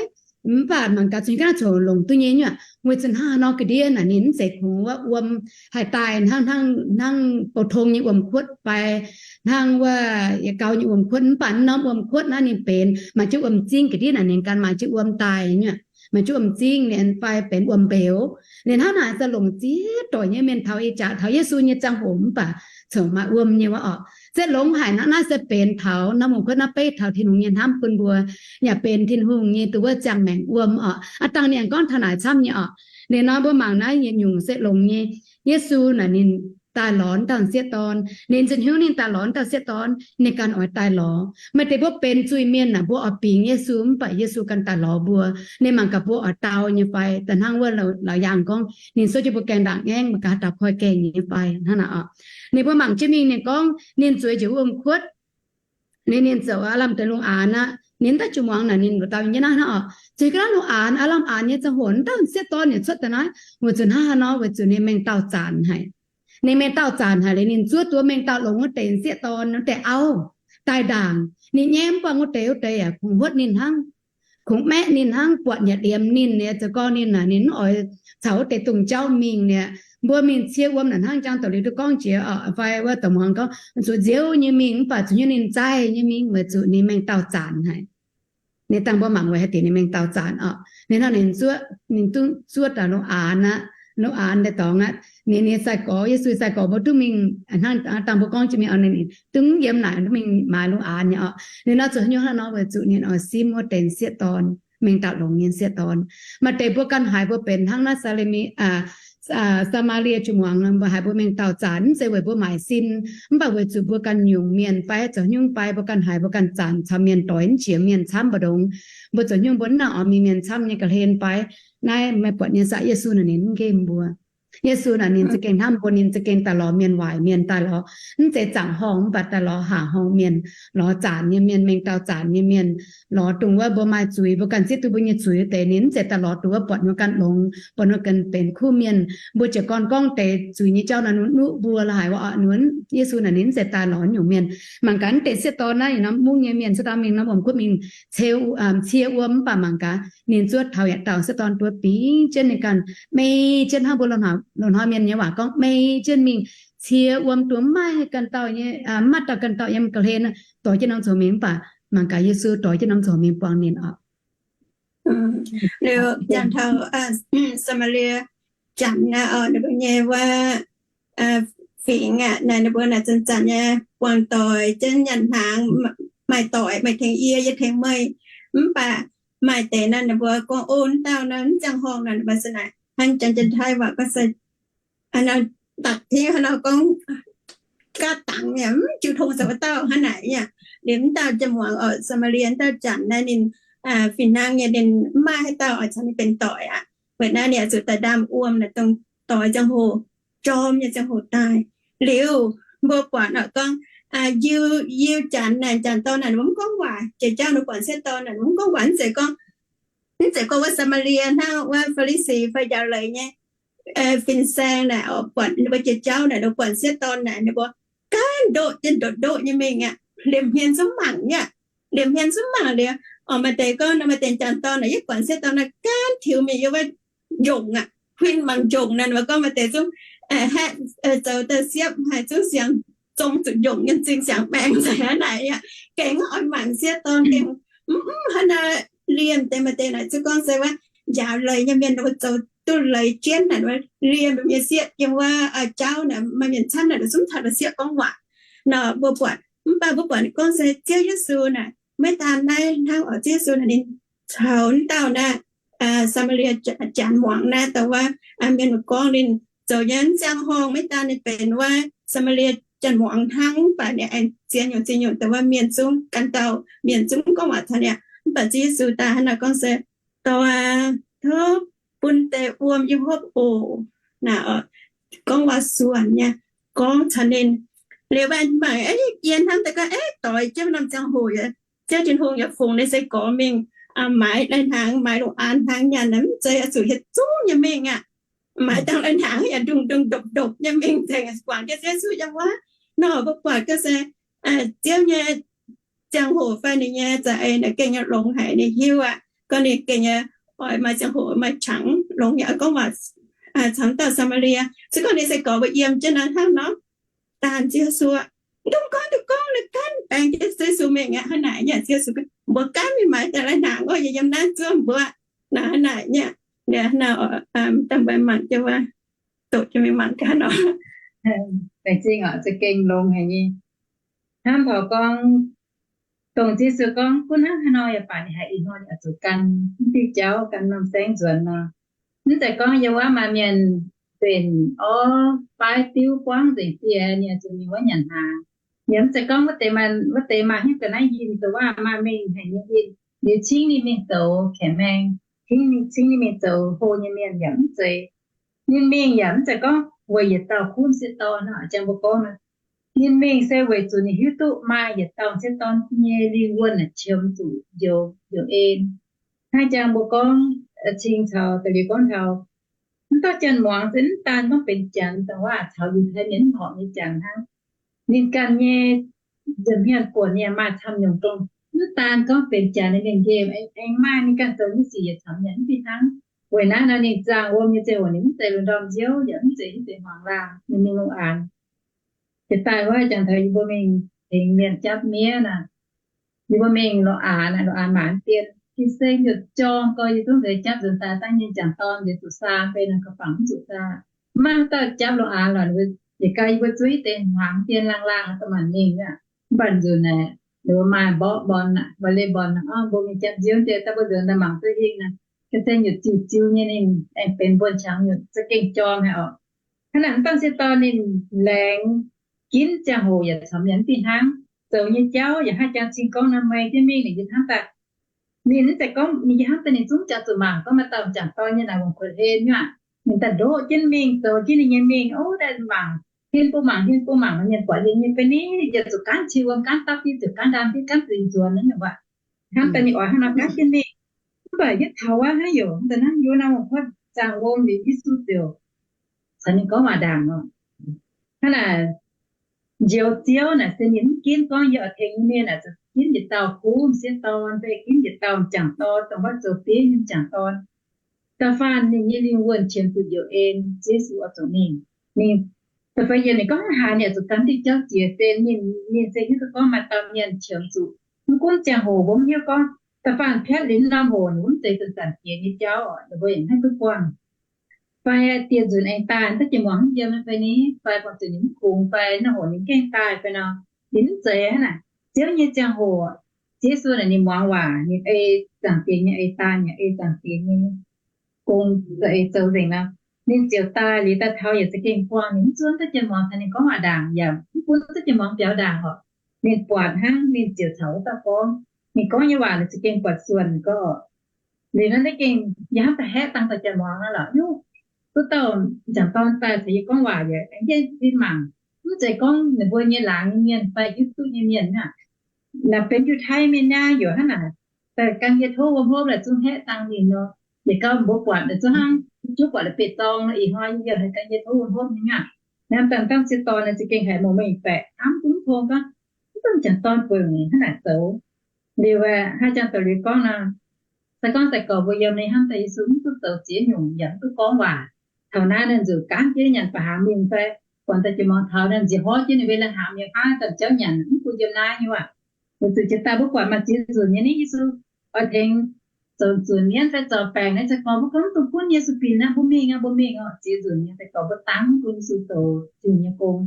mv baac mangc gaax zuqc ga'naaiv coc longc duqv nyei nyuoqc. Weic zuqc hnangv nor ga'ndiev naaic ninh mv zeiz kungx wuov wuom haih daaih hnangv, hnangv bou tong nyei wuom-kuotv fai hnangv wuov yietc gau nyei wuom-kuotv, mv baac norm wuom-kuotv naaiv ninh benx maaih jienv wuom-zingv ga'ndiev naaic ninh ganh maaih jienv wuom daaih nyuoqc, maaih jienv wuom-zingv ninh fai benx wuom-mbeux. Ninh hnangv naaic se longc ziex doic nyei mienh taux ih jaax taux Yesu nyei ziangh hoc mv baac coc maaih wuom nyei wuov orqc. Setv longx haic nor naaiv se benx taux norm wuom-kuotv naaiv beiv taux Tin-Hungh nyei hnamv bun mbuo, yaac benx Tin-Hungh nyei duqv wuov ziangh maengc wuom orqc. Aav dangh ninh aengx gorngv taux naaic camv nyei orqc. Ninh nor mbuo mangc naaiv yietc nyungc setv longx nyei. Yesu naaic ninh daaih lorz dauh sieqv dorn. Ninh nzunc hnyouv ninh daaih lorz dauh sieqv dorn, ninh ganh oix daaih lorz. Maaih deix mbuo benx zuiz-mienh naaic mbuo oix bingx Yesu mv baac Yesu ganh daaih lorz mbuo. Ninh mangc gaax mbuo oix dau nyei fai, da'hnangv wuov laauc yaangh gorngv ninh suov jienv mbuo gaengh ndaangc ngaengv mangc gaax daaih koi gaengh nyei fai hnangv naaic orqc. Ninh mbuo mangc jienv mingh ninh gorngv ninh zueiz njiec wuom-kuotv, ninh, ninh zoux aav lamh deix lungh aanx aqv. Ninh daaih jiu muangx naaic ninh dau nyei naaiv hnangv orqc. Zuqc ga'naaiv lungh aanx, aav lamh aanx nyei ziangh hoc dauh sieqv dorn yaac cuotv daaih naaiv. Weic zuqc hnangv haaix nor? Weic zuqc ninh mengh dauh zanc haic. Ninh mengh dauh zanc haic liuz ninh zuov duqv mengh dauh longx wuov deix sieqv dorn wuov deix auv daaih ndaangc. Ninh nyei mv baac wuov deix, wuov deix yaac kungx huotv ninh hnangv, kungx maeqv ninh hnangv, buatc yaac liemh ninh nyei. Zoux gorngv ninh naaic ninh mv oix caux wuov deix dongh jauv mingh nyei. Mbuo mingh cie wuom naaic hnangv jangx doqc liuz duqv gorngv jiex orqc, fai wuov dongh muangx gorngv zuqc nziouv nyei mingh mv baac zuqc hnyouv ninh zaih nyei mingh weic zuqc ninh mengh dauh zanc haic. Ninh dangh mbuo mangc weic haaix diuc ninh mengh dauh zanc orqc. Ninh hnangv ninh zuov, ninh duqv zuov daaih lungh aanx aqv. Lungh aanx deix dorngx aqv. Ninh, ninh sai-gorx, Yesu sai-gorx mbuo duqv mingh hnangv dangh mbuo gorngv jiex mingh, ninh duqv yiem naaic duqv mingh maaiz lungh aanx nyei orqc. Ninh nor zuqc haaix nyungc hnangv nor? Weic zuqc ninh oix simv wuov deix sieqv dorn, mengh dauh longx nyei sieqv dorn. Maaih deix mbuo ganh haiz mbuo benx hnangv naaiv Saa^le^mi, Saa^maa^lie jiu muangx, mbuo haiz mbuo mengh dauh zanc, mv zeiz weic mbuo maaic sin, mv baac weic zuqc mbuo ganh nyungc mienh fai zoux haaix nyungc fai mbuo ganh haiz mbuo ganh zanc caux mienh doix mv jiex mienh camv mbu'ndongx. Mbuo zoux haaix nyungc mbuo mv nangh oix mingh mienh camv nyei ga'hlen fai. Naaiv meih buatc nyei saah, Yesu naaic ninh mv nqemh mbuo. Yesu naaic ninh za'gengh hnamv mbuo, ninh za'gengh daaih lorz mienh waaic mienh, daaih lorz mv zeiz zaangc horngh mv baac daaih lorz haac horngh mienh, lorz zanc nyei mienh, mengh dauh zanc nyei mienh, lorz dongh wuov mbuo maaih zuiz, mbuo ganh zieqv duqv mbuo nyei zuiz wuov deix. Ninh mv zeiz daaih lorz dongh wuov buatc mbuo ganh longx, buatc mbuo ganh benx kuv mienh. Mbuo ziouc gorngv gorngv deix zuiz nyei jauv naaic nuqv nuqv mbuo la'haic wuov orqc. Ninh, Yesu naaic ninh mv zeiz daaih lorz nyungc mienh. Mangc gaax deix sieqv dorn naaiv, norm mungv nyei mienh sieqv dorn mingh norm wuom-kuotv mingh cie wuom mv baac mangc gaax ninh zuov taux yietc dauh sieqv dorn duqv bingx jienv ninh ganh, mei jienv hnangv mbuo loz-hnoi mienh nyei waac gorngv mei jienv mingh cie wuom duqv maiv maaih ganh dauh nyei, maiv maaih dauh ganh dauh yiem ga'hlen, doix jienv norm zoux mingh mv baac mangc gaax Yesu doix jienv norm zoux mingh buangh ninh orqc. Liuz jangx taux Saa^maa^lie Janx naaiv orqc, ninh mbuo nyei wuov fingx aqv, naaiv ninh mbuo naaic zanc-zanc nyei buangh doic jienv nyanc hnaangx, maaih doic meih tengx yie, yie tengx meih. Mv baac maaih deix naaiv ninh mbuo gorngv, o, wuov dauh naaiv mv ziangh horngh naaic, ninh mbuo se naaic hnangv Janx-Taiv waac gorngv se da'tengx haaix nor gorngv gaav dangx yaac mv jiu tong se wuov dauh hnangv naaic yaac. Liuz wuov dauh jien muangx orqc, Saa^maa^lie wuov dauh Janx naaiv ninh fih hnangv nyei ninh mv maaih haaix dauh oix caux ninh benx doic aqv. Weic naaiv ninh oix zuqc daaih ndaam wuom naaic dongh doix ziangh hoc, jorm nyei ziangh hoc daaih. Liuz mbuo buatc orqc gorngv Yiu, Yiu Janx naaic, Janx dorn naaic ninh mbuo mv gorngv waac. Jiex jauv ninh mbuo buatc sieqv dorn naaic ninh mbuo mv gorngv waac, mv zeiz gorngv, mv zeiz gorngv wuov Saa^maa^lie hnangv wuov Faa^li^si fai njaaux leiz nyei fin-saeng naaic, buatc ninh mbuo jiex jauv naaic, ninh mbuo buatc sieqv dorn naaic, ninh mbuo gaanv ndoqv jienv ndoqv ndoqv nyei mingh aqv, liemh hmien zungv mangc aqv. Liemh hmien zungv mangc liuz, orqc, maaih deix gorngv maaih deix Janx dorn naaic, yie buatc sieqv dorn naaic gaanv tiux mingh yiem wuov njongc aqv, huin mangc njongc naaic, ninh mbuo gorngv maaih deix zungv haeqv zoux daaih siepv haic, zungv siangx zong zuqc njongc nyei zingh siangx maengx nzengc aqv naaic aqv. Gengh oix mangc sieqv dorn gengh mv, mv hnangv naaiv liemh deix maaih deix naaic zungv gorngv se wuov njaaux leiz nyei mienh ninh mbuo zoux duqv leiz jienv naaic, liemh nyei sieqv yiem wuov jauv naaic maaih mienh camv naaic, ninh zungv taux daaih sieqv gorngv waac nor mbuo buatc. Mv baac mbuo buatc gorngv se Ziouv Yesu naaic maiv daan naaiv hnangv orqc. Ziouv Yesu naaic ninh caux wuov dauh naaiv Saa^maa^lie Janx muangx naaiv, dongh wuov mienh gorngv ninh zoux nyei mv ziangh horngh, maiv daan ninh benx wuov Saa^maa^lie Janx muangx hnangv, mv baac ninh aengx ziex nyungc ziex nyungc dongh wuov mienh zungv, ganh dauh mienh zungv gorngv waac taux ninh. Mv baac Ziouv Yesu daaih hnangv naaic gorngv se, dongh aac, tov bun deix wuom yiem hopv oc. naaic, gorngv waac-suonc nyei, gorngv caux ninh. Liuz mv baac aeqv, yie hnamv daaih gorngv aeqv, doix jienv norm ziangh hoc, ziouc Tin-Hungh yaac fungx ninh se gorx mingh maaiz lai-hnaangx, maaiz longc-aanx hnaangx nyanc, mv zeiz oix zuqc hietv zungv nyei mingh aqv. Maaiz dangh lai-hnaangx yaac ndongc ndongc ndopv-ndopv nyei mingh nzengc, guangc jienv Yesu nyei waac. Nor mbuo buatc ga'sie Ziouv nyei ziangh hoc fai ninh nyei za'eix naaic gengh nyei longx haic, ninh hiuv aqv, gorngv ninh gengh nyei oix maaih ziangh hoc maaih qangx longx yaac gorngv waac caux dauh Saa^maa^lie. Se gorngv ninh se gorx mbuo yiem jienv naaiv hnangv nor, daanh Yesu, mv dungx gorngv, dungx gorngv, ninh ganh baeng jienv Yesu mingh aqv. Hnangv naaic nyei Yesu, mbuo ganh mingh maaiz daaih lai-hnaangx oc, yie yiem naaiv zuov mbuo. Naaiv hnangv naaic nyei, naaiv daaih mbuo mangc jienv wuov, doqc jienv mingh mangc gaax nor. Laengz zingh oc, za'gengh longx haic nyei. Hnamv taux gorngv, dongh Yesu gorngv gunv hnangv haaix nor yaac baac ninh haiz ih hnoi oix zuqc gan mv diuh jauv, gan norm saengv nzuonx nor. Mv zeiz gorngv yiem wuov maaih mienh nzenc orv faaiv diuv buangv nzengc dieh, ninh oix zuqc mingh wuov nyanc hnaangx. Yaac mv zeiz gorngv wuov deix maaih, wuov deix maaih hnyouv ga'naaiv yinh zoux waac maaih mengh haic nyei yinh, liuz cingv ninh mingh zoux kaeqv maeng, cingv ninh mingh zoux hlo nyei mienh yaac mv zeiz. Ninh mingh yaac mv zeiz gorngv weic yietc dauh kuv m'sieqv dorn nor, jang mbuo gorngv nor. Ninh mingh se weic zuqc ninh hiuv duqv maaih yietc dauh m'sieqv dorn nyei lingh wuonh qiemx zuqc njoux, njoux en. Hnangv jang mbuo gorngv, cing caux da'liuz gorngv taux, mv dauh janx-muangz se mv daan gorngv benx janx dongh waac caux Yiutai mienh mv horpc nyei janx hnangv. Ninh ganh nyei nza'hmien buonc ninh maaih camv nyungc dongh mv daan gorngv benx janx nyei mienh nqemh, aengx maaih ninh ganh zoux nyei sic yietc camv nyei mv fih hnangv. Weic naaiv nor ninh zaangh wuom nyei ziangh hoc ninh mv zeiz lungh ndorm nziouv yaac mv zeiz hiuv deix hmuangx laangh, ninh mingh lungh aanx. Jiex daaih wuov jangx taux yie mbuo mingh tengx mienh japv miev naaic, yie mbuo mingh longc aanx, longc aanx maanc dien, fin-saeng nyutc jorng gorx, yie zungv nzeix japv nzuonx daaih dangh nyei jangc dorn nzeix zuqc saa fei nor, gauh fangx mv zuqc saa. Mv maaih dauh japv longc aanx lorqc, yietc gau yie mbuo zuov deix hmuangx dien laangh laangh da'maanc mingh aqv. Mv baac nzunc naaic ninh mbuo maaih mborqv บอล aqv, วอลเลย์บอล aqv, mbuo mingh japv nziouv deix daaih mbuo nzuonx daaih mangc duqv hingh naaic, ga'sie nyutc ziux ziux nyei ninh aengx benx mbuo qangx nyutc za'gengh jorm haic orqc. Hnangv naaic mv baac m'sieqv dorn ninh laengz ginv ziangh hoc yaac camv nyei mv fih hnangv. Zoux nyei jauv yaac hnangv jang cing gorngv nor, meih jienv mingh ninh yie hnamv daaih, ninh mv zeiz gorngv ninh yie hnamv daaih ninh zungv jangx zuqc mangc gorngv maaih dauh m'jangc dorn nyei naaic wangc kuotv hlen nyei aqv. Ninh daaih ndoqv jienv mingh, zoux jienv ninh nyei mingh, o, daaih mangc, hlen bun mangc, hlen bun mangc, mienh buatc yie nyei fai ni, yietc zuqc gaanv qiex wuom, gaanv dapv diqv, zuqc gaanv ndaam diqv, gaanv zuiz nzuonx nor nyungc aqv. Hnamv daaih ninh oix hnangv nor gaanv jienv mingh. Mv baac yietv taux wuov hnangv yoc, da'naaiv yie naaiv wangc kuotv zaangh wuom liuz Yesu ziouc caux ninh gorngv waac ndaangc nor. Hnangv naaic, njoux Ziouv naaic se ninh mv ginv gorngv yie oix tengx nyei mienh naaic zuqc ginv yietc dauh kuv m'sieqv dorn fai ginv yietc dauh m'jangc dorn, dongh wuov zoux bieiv nyei m'jangc dorn. Da'faanh ninh nyei lingh wuonh qiemx zuqc njoux en, Yesu oix zuqc mingh. Ninh da'feix yiemc ninh gorngv haaix ninh oix zuqc gan diuh jauv jiex se ninh, ninh se hiuv duqv gorngv maaih dauh mienh qiemx zuqc. Mv gunv ziangh hoc mbuo mv hiuv gorngv da'faanh piatv liuz norm hoc ninh mv zeiz zanc-zanc jiex nyei jauv oc, ninh mbuo yaac mv haih duqv buangh. Fai dieh nzunc aengx daaih, da'jiex muangx mv yiem fai ni, fai buangh zuqc ninh mv kungx, fai norm hoc ninh gengh daaih fai nor, ninh mv zeiz hnangv naaic. Ziouv nyei ziangh hoc, Yesu naaic ninh muangx waac, ninh ei zaangc Diex nyei eix daaih, yaac ei zaangc Diex nyei gong, za'eix zoux nzengc nor, ninh ziouc daaih liuz daaih taux yaac za'gengh buangh, ninh mv zuov da'jiex muangx caux ninh gorngv waac ndaangc, yaac mv bun da'jiex muangx biaux ndaangc oc. Ninh buatc hnangv ninh ziouc caux wuov dauh gorngv. Ninh gorngv nyei waac ninh za'gengh buatc suonc gorngv. Liuz naaiv deix gengh yie hnamv daaih haeqv dangh da'jiex muangx naaiv lorqc, hiuv duqv dauh m'jangc dorn daaih caux yie gorngv waac yaac aengx jienv mangc. Mv zeiz gorngv ninh mbuo nyei laangz nyei mienh fai Giduc nyei mienh aqv. Naaic benx Yiutai mienh naaiv yaac hnangv naaic, daaih gan yie tov wuom hopv laaix zungv haeqv dangh ninh nor. Yietc gau mbuo buatc laaix zungv hnangv, zungv buatc laaix bieqc dorngx nor, ih hnoi yie yaac haih gan yie tov wuom hopv nyei aqv. Naaiv dangh dangh m'sieqv dorn naaiv za'gengh haiz mouc mengh baeqc hnamv zungv tong gorngv, mv dongh m'jangc dorn buonc hnangv naaic zoux. Liuz aqv, hnangv jang doz-liuz gorngv nor, se gorngv daaih gorx mbuo yiem ninh hnamv daaih Yesu mv duqv zoux ziex nyungc yaac mv duqv gorngv waac. Taux naaiv ninh nzuqc gaanv jienv nyanc ba'hnaangx mingh fai buatc daaih jiex muangx taux ninh nziex horv jienv ninh mbe lai hnaangx mingh hnangv daaih jauv nyanc mv bun yiem naaiv nyei waac. Weic zuqc jiex daaih mbuo buatc maaih ziex nzunc nyei ni Yesu oix tengx zoux nzunc mienv fai zorc baengc naaiv, se gorngv mbuo gorngv mv dungx gunv Yesu binc aqv, mbuo mingh aqv, mbuo mingh oc. Ziex nzunc nyei daaih gorx mbuo dangv mv bun Yesu zoux Ziouv nyei gong.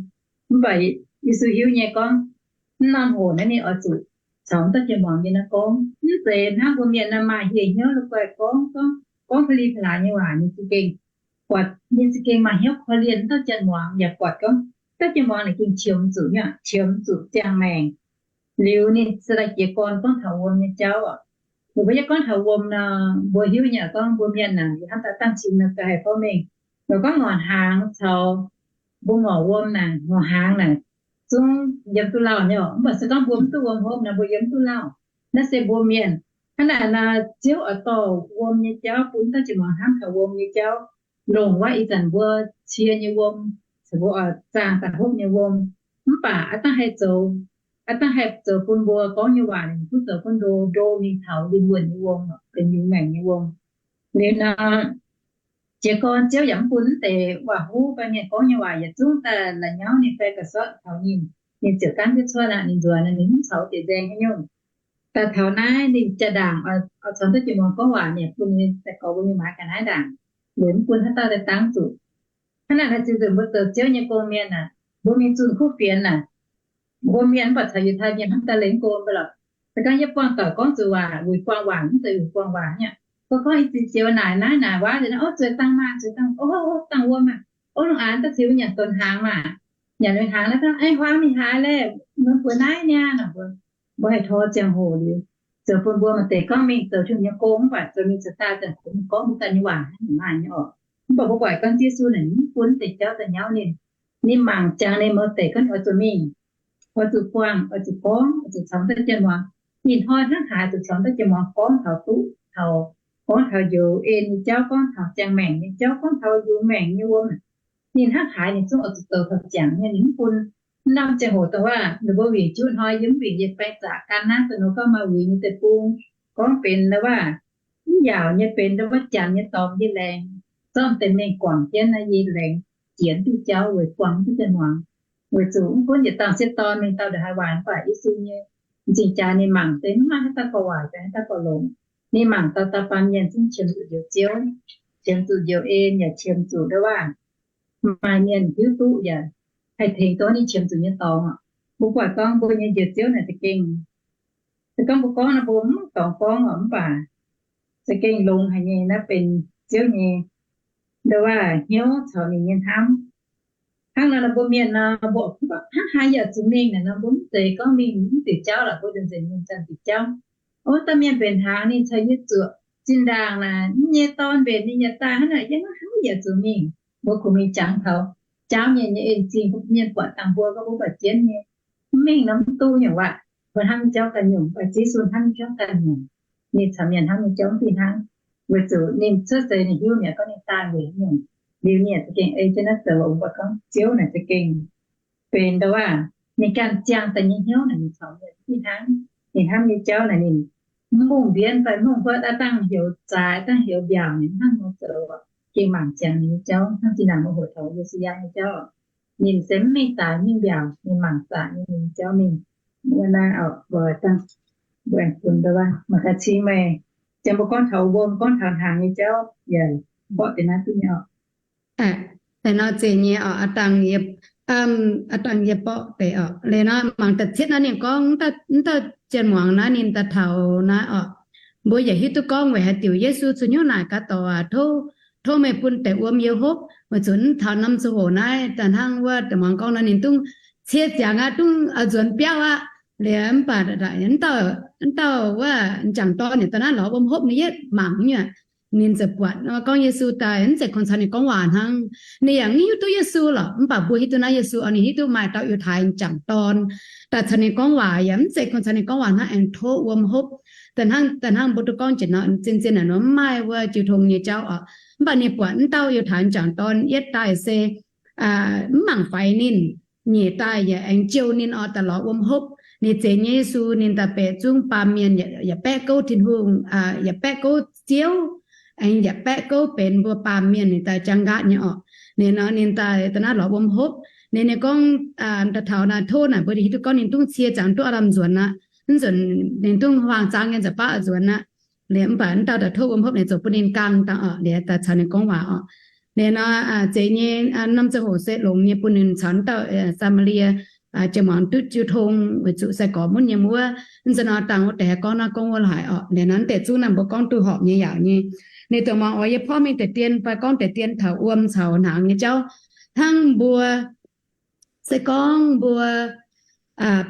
Mv baac Yesu hiuv nyei gorngv, mv norm hoc naaiv ninh oix zuqc caux da'jiex muangx nyei naaiv gorngv. Mv zeiz hnangv mbuo mienh naaiv maaih hieh hnyouv la'guaih gorngv, gorngv, gorngv pa'li pa'laaix nyei waac, ninh za'gengh buatc, ninh za'gengh maaih hnyouv korv-lienh dauh janx-muangz yaac buatc gorngv dauh janx-muangz naaic gengh qiemx zuqc nyei, qiemx zuqc ziangh maengc. Liuz ninh se daaih jiez gorn gorngv taux wuom nyei jauv oc. Ninh mbuo yie gorngv taux wuom nor, mbuo hiuv nyei gorngv mbuo mienh naaic, yie hnamv daaih dangh cing nor ga'haiz fov mengh. Lorqc, gorngv ngorc hnaangx caux mbuo ngorc wuom naaic, ngorc hnaangx naaic zungv yiem duqv lauh nyei oc. Mv baac se gorngv mbuo mv duqv wuom hopv nor, mbuo yiem mv duqv lauh. Naaiv se mbuo mienh hnangv naaic nor, Ziouv oix dorh wuom nyei jauv bun dauh jiex muangx hnamv taux wuom nyei jauv, longc wuov ih zanc mbuo cie nyei wuom, caux mbuo oix zaangh daaih hopv nyei wuom. Mv baac aav dangh haih zoux, aav dangh haih zoux bun mbuo gorngv nyei waac ninh mv zoux gunv ndo, ndo mingh taux lingh wuonh nyei wuom, benx yungz maengc nyei wuom. Liuz nor, jiez gorn Ziouv yaac mv bun mv deix waac-huv fai mienh gorngv nyei waac yietc zungv daaih la'nyauv ninh fai ga'sortv taux ninh. Ninh ziouc gaanv jienv cuotv aqv. Ninh nzuonx, ninh mv caux deix nzaeng haaix nyungc. Daaih taux naaiv ninh jaa ndaangc oix caux duqv jiex muangx gorngv waac, ninh bun ninh daaih gorx mbuo mingh maaiz ga'naaiv ndaangc, weic mv bun haaix dauh daaih dangv zuqc. Hnangv naaic naaic, ziux nzunc mbuo zoux Ziouv nyei gong-mienh aac, mbuo mingh zunh kuv fienx aac, mbuo mienh mv baac caux Yiutai mienh hnangv daaih lengx go mv baac lorqc. Se gorngv yie buangh doic gorngv zuqc waac, wuic buangh waac, mv zeiz wuic buangh waac nyei. Gorngv gorngv ih ziex joux naaic naaiv naaic waac nzengc naaiv, ov, zueiz dangh maah, zueiz dangh, ov, dangh wuom maah, ov, lungh aanx daaih ziux nyanc donx hnaangx maah, nyanc nyei hnaangx naaiv dangh, aengx huaang mingh haaix laeh, mbuo naaiv niaa nor, mbuo haih tor ziangh hoc liuz, zoux bun mbuo maaih deix gorngv mingh zoux Tin-Hungh nyei gong mv baac zoux mingh zoux daaih ziangh hoc mingh gorngv mv daaih nyei waac hnangv maaih nyei orqc. Mv baac mbuo buatc gorngv Yesu naaic mv bun deix jauv daaih nyauv ninh. Ninh mangc jangx ninh mouz deic gorngv ninh oix zuqc mingh, oix zuqc buangh, oix zuqc gorngv, oix zuqc caux dauh jien muangx. Ih hnoi hnangv haaix zuqc caux dauh jien muangx gorngv taux duqv taux, gorngv taux njoux en nyei jauv, gorngv taux ziangh maengc nyei jauv, gorngv taux yungz maengc nyei wuom. Ninh hnangv haaix ninh zungv oix zuqc zoux taux ziangx nyei. Ninh mv bun, mv norm ziangh hoc dongh waac ninh mbuo wingc juqv hnoi yiem mv wingc yietc baeng zaqc gan naaiv da'nor gorngv maaih wuic nyei deic-bung, gorngv benx ndau waac mv yaauc nyei, benx ndau waac janx nyei dorngx yie laengz, zorqv deix mengh guangc jienv naaiv yie laengz jiex diuh jauv weic buangh duqv jien muangx. Weic zuqc mv gunv yietc dauh sieqv dorn mingh dauh ndongc haaix waac mv baac Yesu nyei m'zing jaax ninh mangc deix mv maaih haaix dauh gorx waac, haaix dauh gorx longx. Ninh mangc dauh dauh baamh mienh zungv qiemx zuqc njoux Ziouv, qiemx zuqc njoux en, yaac qiemx zuqc ndau waac maaih mienh hiuv duqv yaac haih tengx duqv ninh qiemx zuqc nyei dorngx. Mbuo buatc gorngv mbuo nyei njoux Ziouv naaic za'gengh, se gorngv mbuo gorngv nor mbuo mv dorngx gorngv oc, mv baac za'gengh longx haic nyei. Naaiv benx Ziouv nyei ndau waac hnyouv caux ninh nyei hnamv. Hnangv nor mbuo mienh nor, mbuo hnangv haaix yaac zuqc mingh naaic nor, mbuo mv zeiz gorngv mingh mv diuc jauv lorqc, mbuo nzengc mingh zanc diuc jauv. Ov, dauh mienh mbenc hnaangx ninh caux yie zuoqc zinh ndaangc naaic, mv nyei dorn mbenc ninh yaac daaih hnangv naaic, yie hnangv haaix yaac zuqc mingh. Mbuo kungx mingh jangx taux jaauv nyei nyei en-zingh, mbuo mienh buatc dangh mbuo gorngv mbuo buatc jienv nyei. Mv mingh nor mv duqv nyungc waac. Mbuo hnamv nyei jauv ganh nyungc, mbuo Yesu hnamv nyei jauv ganh nyungc. Ninh caux mienh hnamv nyei jauv mv fih hnangv, weic zuqc ninh cuotv seix ninh hiuv mi'aqv gorngv ninh daaih weic haaix nyungc. Liuz ninh yaac za'gengh ei jienv naaiv zoux. Mbuo gorngv Ziouv naaic za'gengh benx ndau waac, ninh ganh ziangh daaih nyei hnyouv naaic ninh caux mienh mv fih hnangv. Ninh hnamv nyei jauv naaic ninh mv mungh mbienv fai mv mungh huotv, aav dangh heuc zaaix, aav dangh heuc mbiaauc, ninh hnangv nor zoux. Gengh mangc ziangx ninh nyei jauv hnangv zinh ndaangc mbuo hoqc taux Yo^si^yaa nyei jauv. Ninh se mv mingh zaaix mingh mbiaauc, ninh mangc zaaix nyei ninh nyei jauv mingh. Mbuo naaiv oc, mbuo dangh, mbuo aengx funx ndau waac mangc gaax cing meih, janx mbuo gorngv taux wuom, gorngv taux hnaangx nyei jauv yaac mborqv deix naaiv duqv nyei oc. Aa, nor zeiz nyei oc, aa dangh yie, aa dangh yie mborqv deix oc. Liuz nor mangc da'cietv naaiv ninh gorngv, mv dauh jien muangx naaiv ninh daaih taux naaiv oc, mbuo yaac hiuv duqv gorngv weic haaix diuc Yesu zuqc hnyouv naaic gaax dorh aac, tov, tov meih bun deix wuom yie hopv, weic zuqc mv taux norm ziangh hoc naaiv daaih hnangv wuov deix muangx gorngv nor ninh dungv cie ziangx aqv, dungv nzuonx biauv aqv. Liuz mv baac mv dauh, mv dauh wuov m'jangc dorn yaac daaih naaiv lorz wuom hopv, ninh yietv mangc nyei. Ninh ziouc buatc gorngv Yesu daaih mv zeiz kungx caux ninh gorngv waac hnangv. Ninh yaac mv hiuv duqv Yesu lorqc, mv baac mbuo hiuv duqv naaiv Yesu oc. Ninh hiuv duqv maaih dauh Yiutai m'jangc dorn daaih caux ninh gorngv waac, yaac mv zeiz kungx caux ninh gorngv waac hnangv, aengx tov wuom hopv. Daaih hnangv, daaih hnangv mbuo duqv gorngv jiex nor, zien-zien naaic nor mv maaih wuov jiu tong nyei jauv oc. Mv baac ninh buatc mv dauh Yiutai m'jangc dorn yietv daaih se mv mangc faix ninh, nyeic daaih yaac aengx jouh ninh oc, daaih lorz wuom hopv. Ninh zeix nyei Yesu ninh daaih baeqc zungv baamh mienh yaac baeqv gouv Tin-Hungh, yaac baeqv gouv Ziouv, aengx yaac baeqv gouv benx mbuo baamh mienh, ninh daaih jangx nqaatv nyei oc. Ninh nor ninh daaih daaih naaiv lorz wuom hopv. Ninh, ninh gorngv daaih taux naaiv tov naaic mbuo hiuv duqv gorngv ninh dungv cie ziangx duqv aav lamh nzuonx aqv. Mv nzunc ninh dungv huaang zaang nyei nza'baav oix nzuonx aqv. Liuz mv baac mv dauh daaih tov wuom hopv, ninh ziouc bun ninh gaang dangh oc. Liuz daaih caux ninh gorngv waac oc. Liuz nor zeix nyei norm ziangh hoc se longx nyei bun ninh caux mv dauh Saa^maa^lie jiex muangx duqv jiu tong weic zuqc sai-gorx munv nyei wuov. Mv zeiz nor dangh wuov deix haih gorngv naaiv gorngv wuov laaix oc. Liuz nor mv deix zungv naaiv mbuo gorngv duqv horpc nyei yaauc nyei. Ninh dongh muangx oix yie porv mingh deix dien fai gorngv deix dien taux wuom caux hnaangx nyei jauv. Hnangv mbuo se gorngv mbuo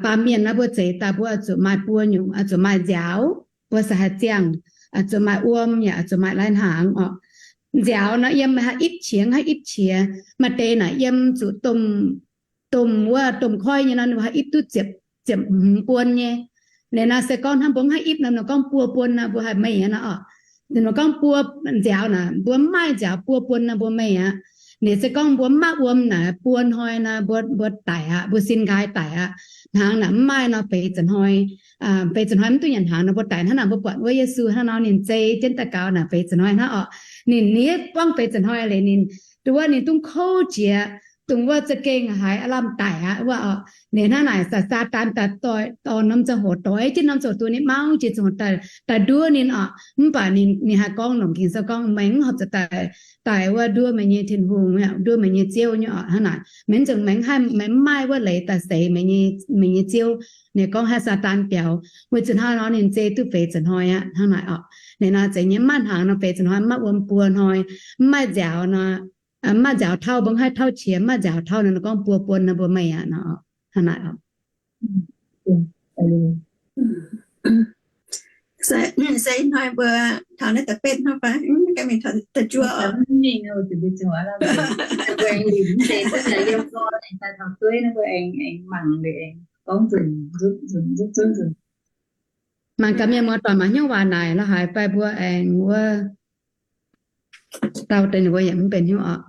baamh mienh naaiv mbuo zeix daaih mbuo oix zuqc maaih buo nyungc, oix zuqc maaih nziaaux, mbuo se haih ziangh, oix zuqc maaih wuom yaac oix zuqc maaih lai-hnaangx oc. nziaaux nor yiem haih ipv qiex, haih ipv qiex. Maaih deix naaic yiem zuqc domh, domh wuov domh koiv nyei nor, ninh mbuo haih ipv duqv ziepc, ziepc hmz buon nyei. Liuz nor se gorngv hnangv mbuo mv haih ipv nor, ninh gorngv buo buon nor mbuo haih meih aqv nor. Ninh mbuo gorngv buo nziaaux naaic, mbuo mv maaih nziaaux buo buon nor mbuo meih aqv. Liuz se gorngv mbuo mv maaih wuom naaic buo hnoi nor mbuo, mbuo daic aqv, mbuo sin nqaai daic aqv. Hnaangx naaic mv maaih nor feix ziepc hnoi, feix ziepc hnoi mv duqv nyanc hnaangx nor mbuo daic. Hnangv naaic mbuo buatc wuov Yesu hnangv nor ninh zei jienv daux gaux naaic feix ziepc hnoi hnangv orqc. Ninh niev buangv feix ziepc hnoi liuz ninh, duqv wuov ninh dungv kouv jiex, dongh wuov za'gengh haiz aav lamh daic aqv wuov orqc. Liuz hnangv naaic Saa, Saadaan daaih doix, dorh norm ziangh hoc doix jienv norm ziangh hoc duqv ninh mauv jiex ziangh hoc daaih, daaih nduov ninh orqc. Mv baac ninh, ninh haih gorngv longc Ging-Sou gorngv, meih mv horpc zuqc daaih, daaih wuov nduov meih nyei Tin-Hungh, nduov meih nyei Ziouv nyei orqc. Hnangv naaic, meih mv zeiz, meih mv haih, meih mv maaih wuov leiz daaih seix meih nyei, meih nyei Ziouv. Ninh gorngv haih Saadaan biaux. Weic zuqc hnangv nor ninh zei duqv feix ziepc hnoi aqv hnangv naaic orqc. Liuz nor zeiz nyei mv maaih hnaangx nor feix ziepc hnoi, mv maaih wuom buo hnoi, mv maaih nziaaux nor, mv maaih nziaaux tauv, mbuo haih tauv qiex, mv maaih nziaaux tauv nor, ninh gorngv buo buon nor mbuo meih aqv nor. Hnangv naaic orqc. Se hnoi mbuo taux naaiv da'betv hnangv fai, mv gaengh mingh taux da'juov oc. Mangc gaax mienh muoz-doic maaih hnyouv waac naaic la'haaix fai mbuo aengx wuov dauh deix ninh mbuo yaac mv benx hnyouv oc.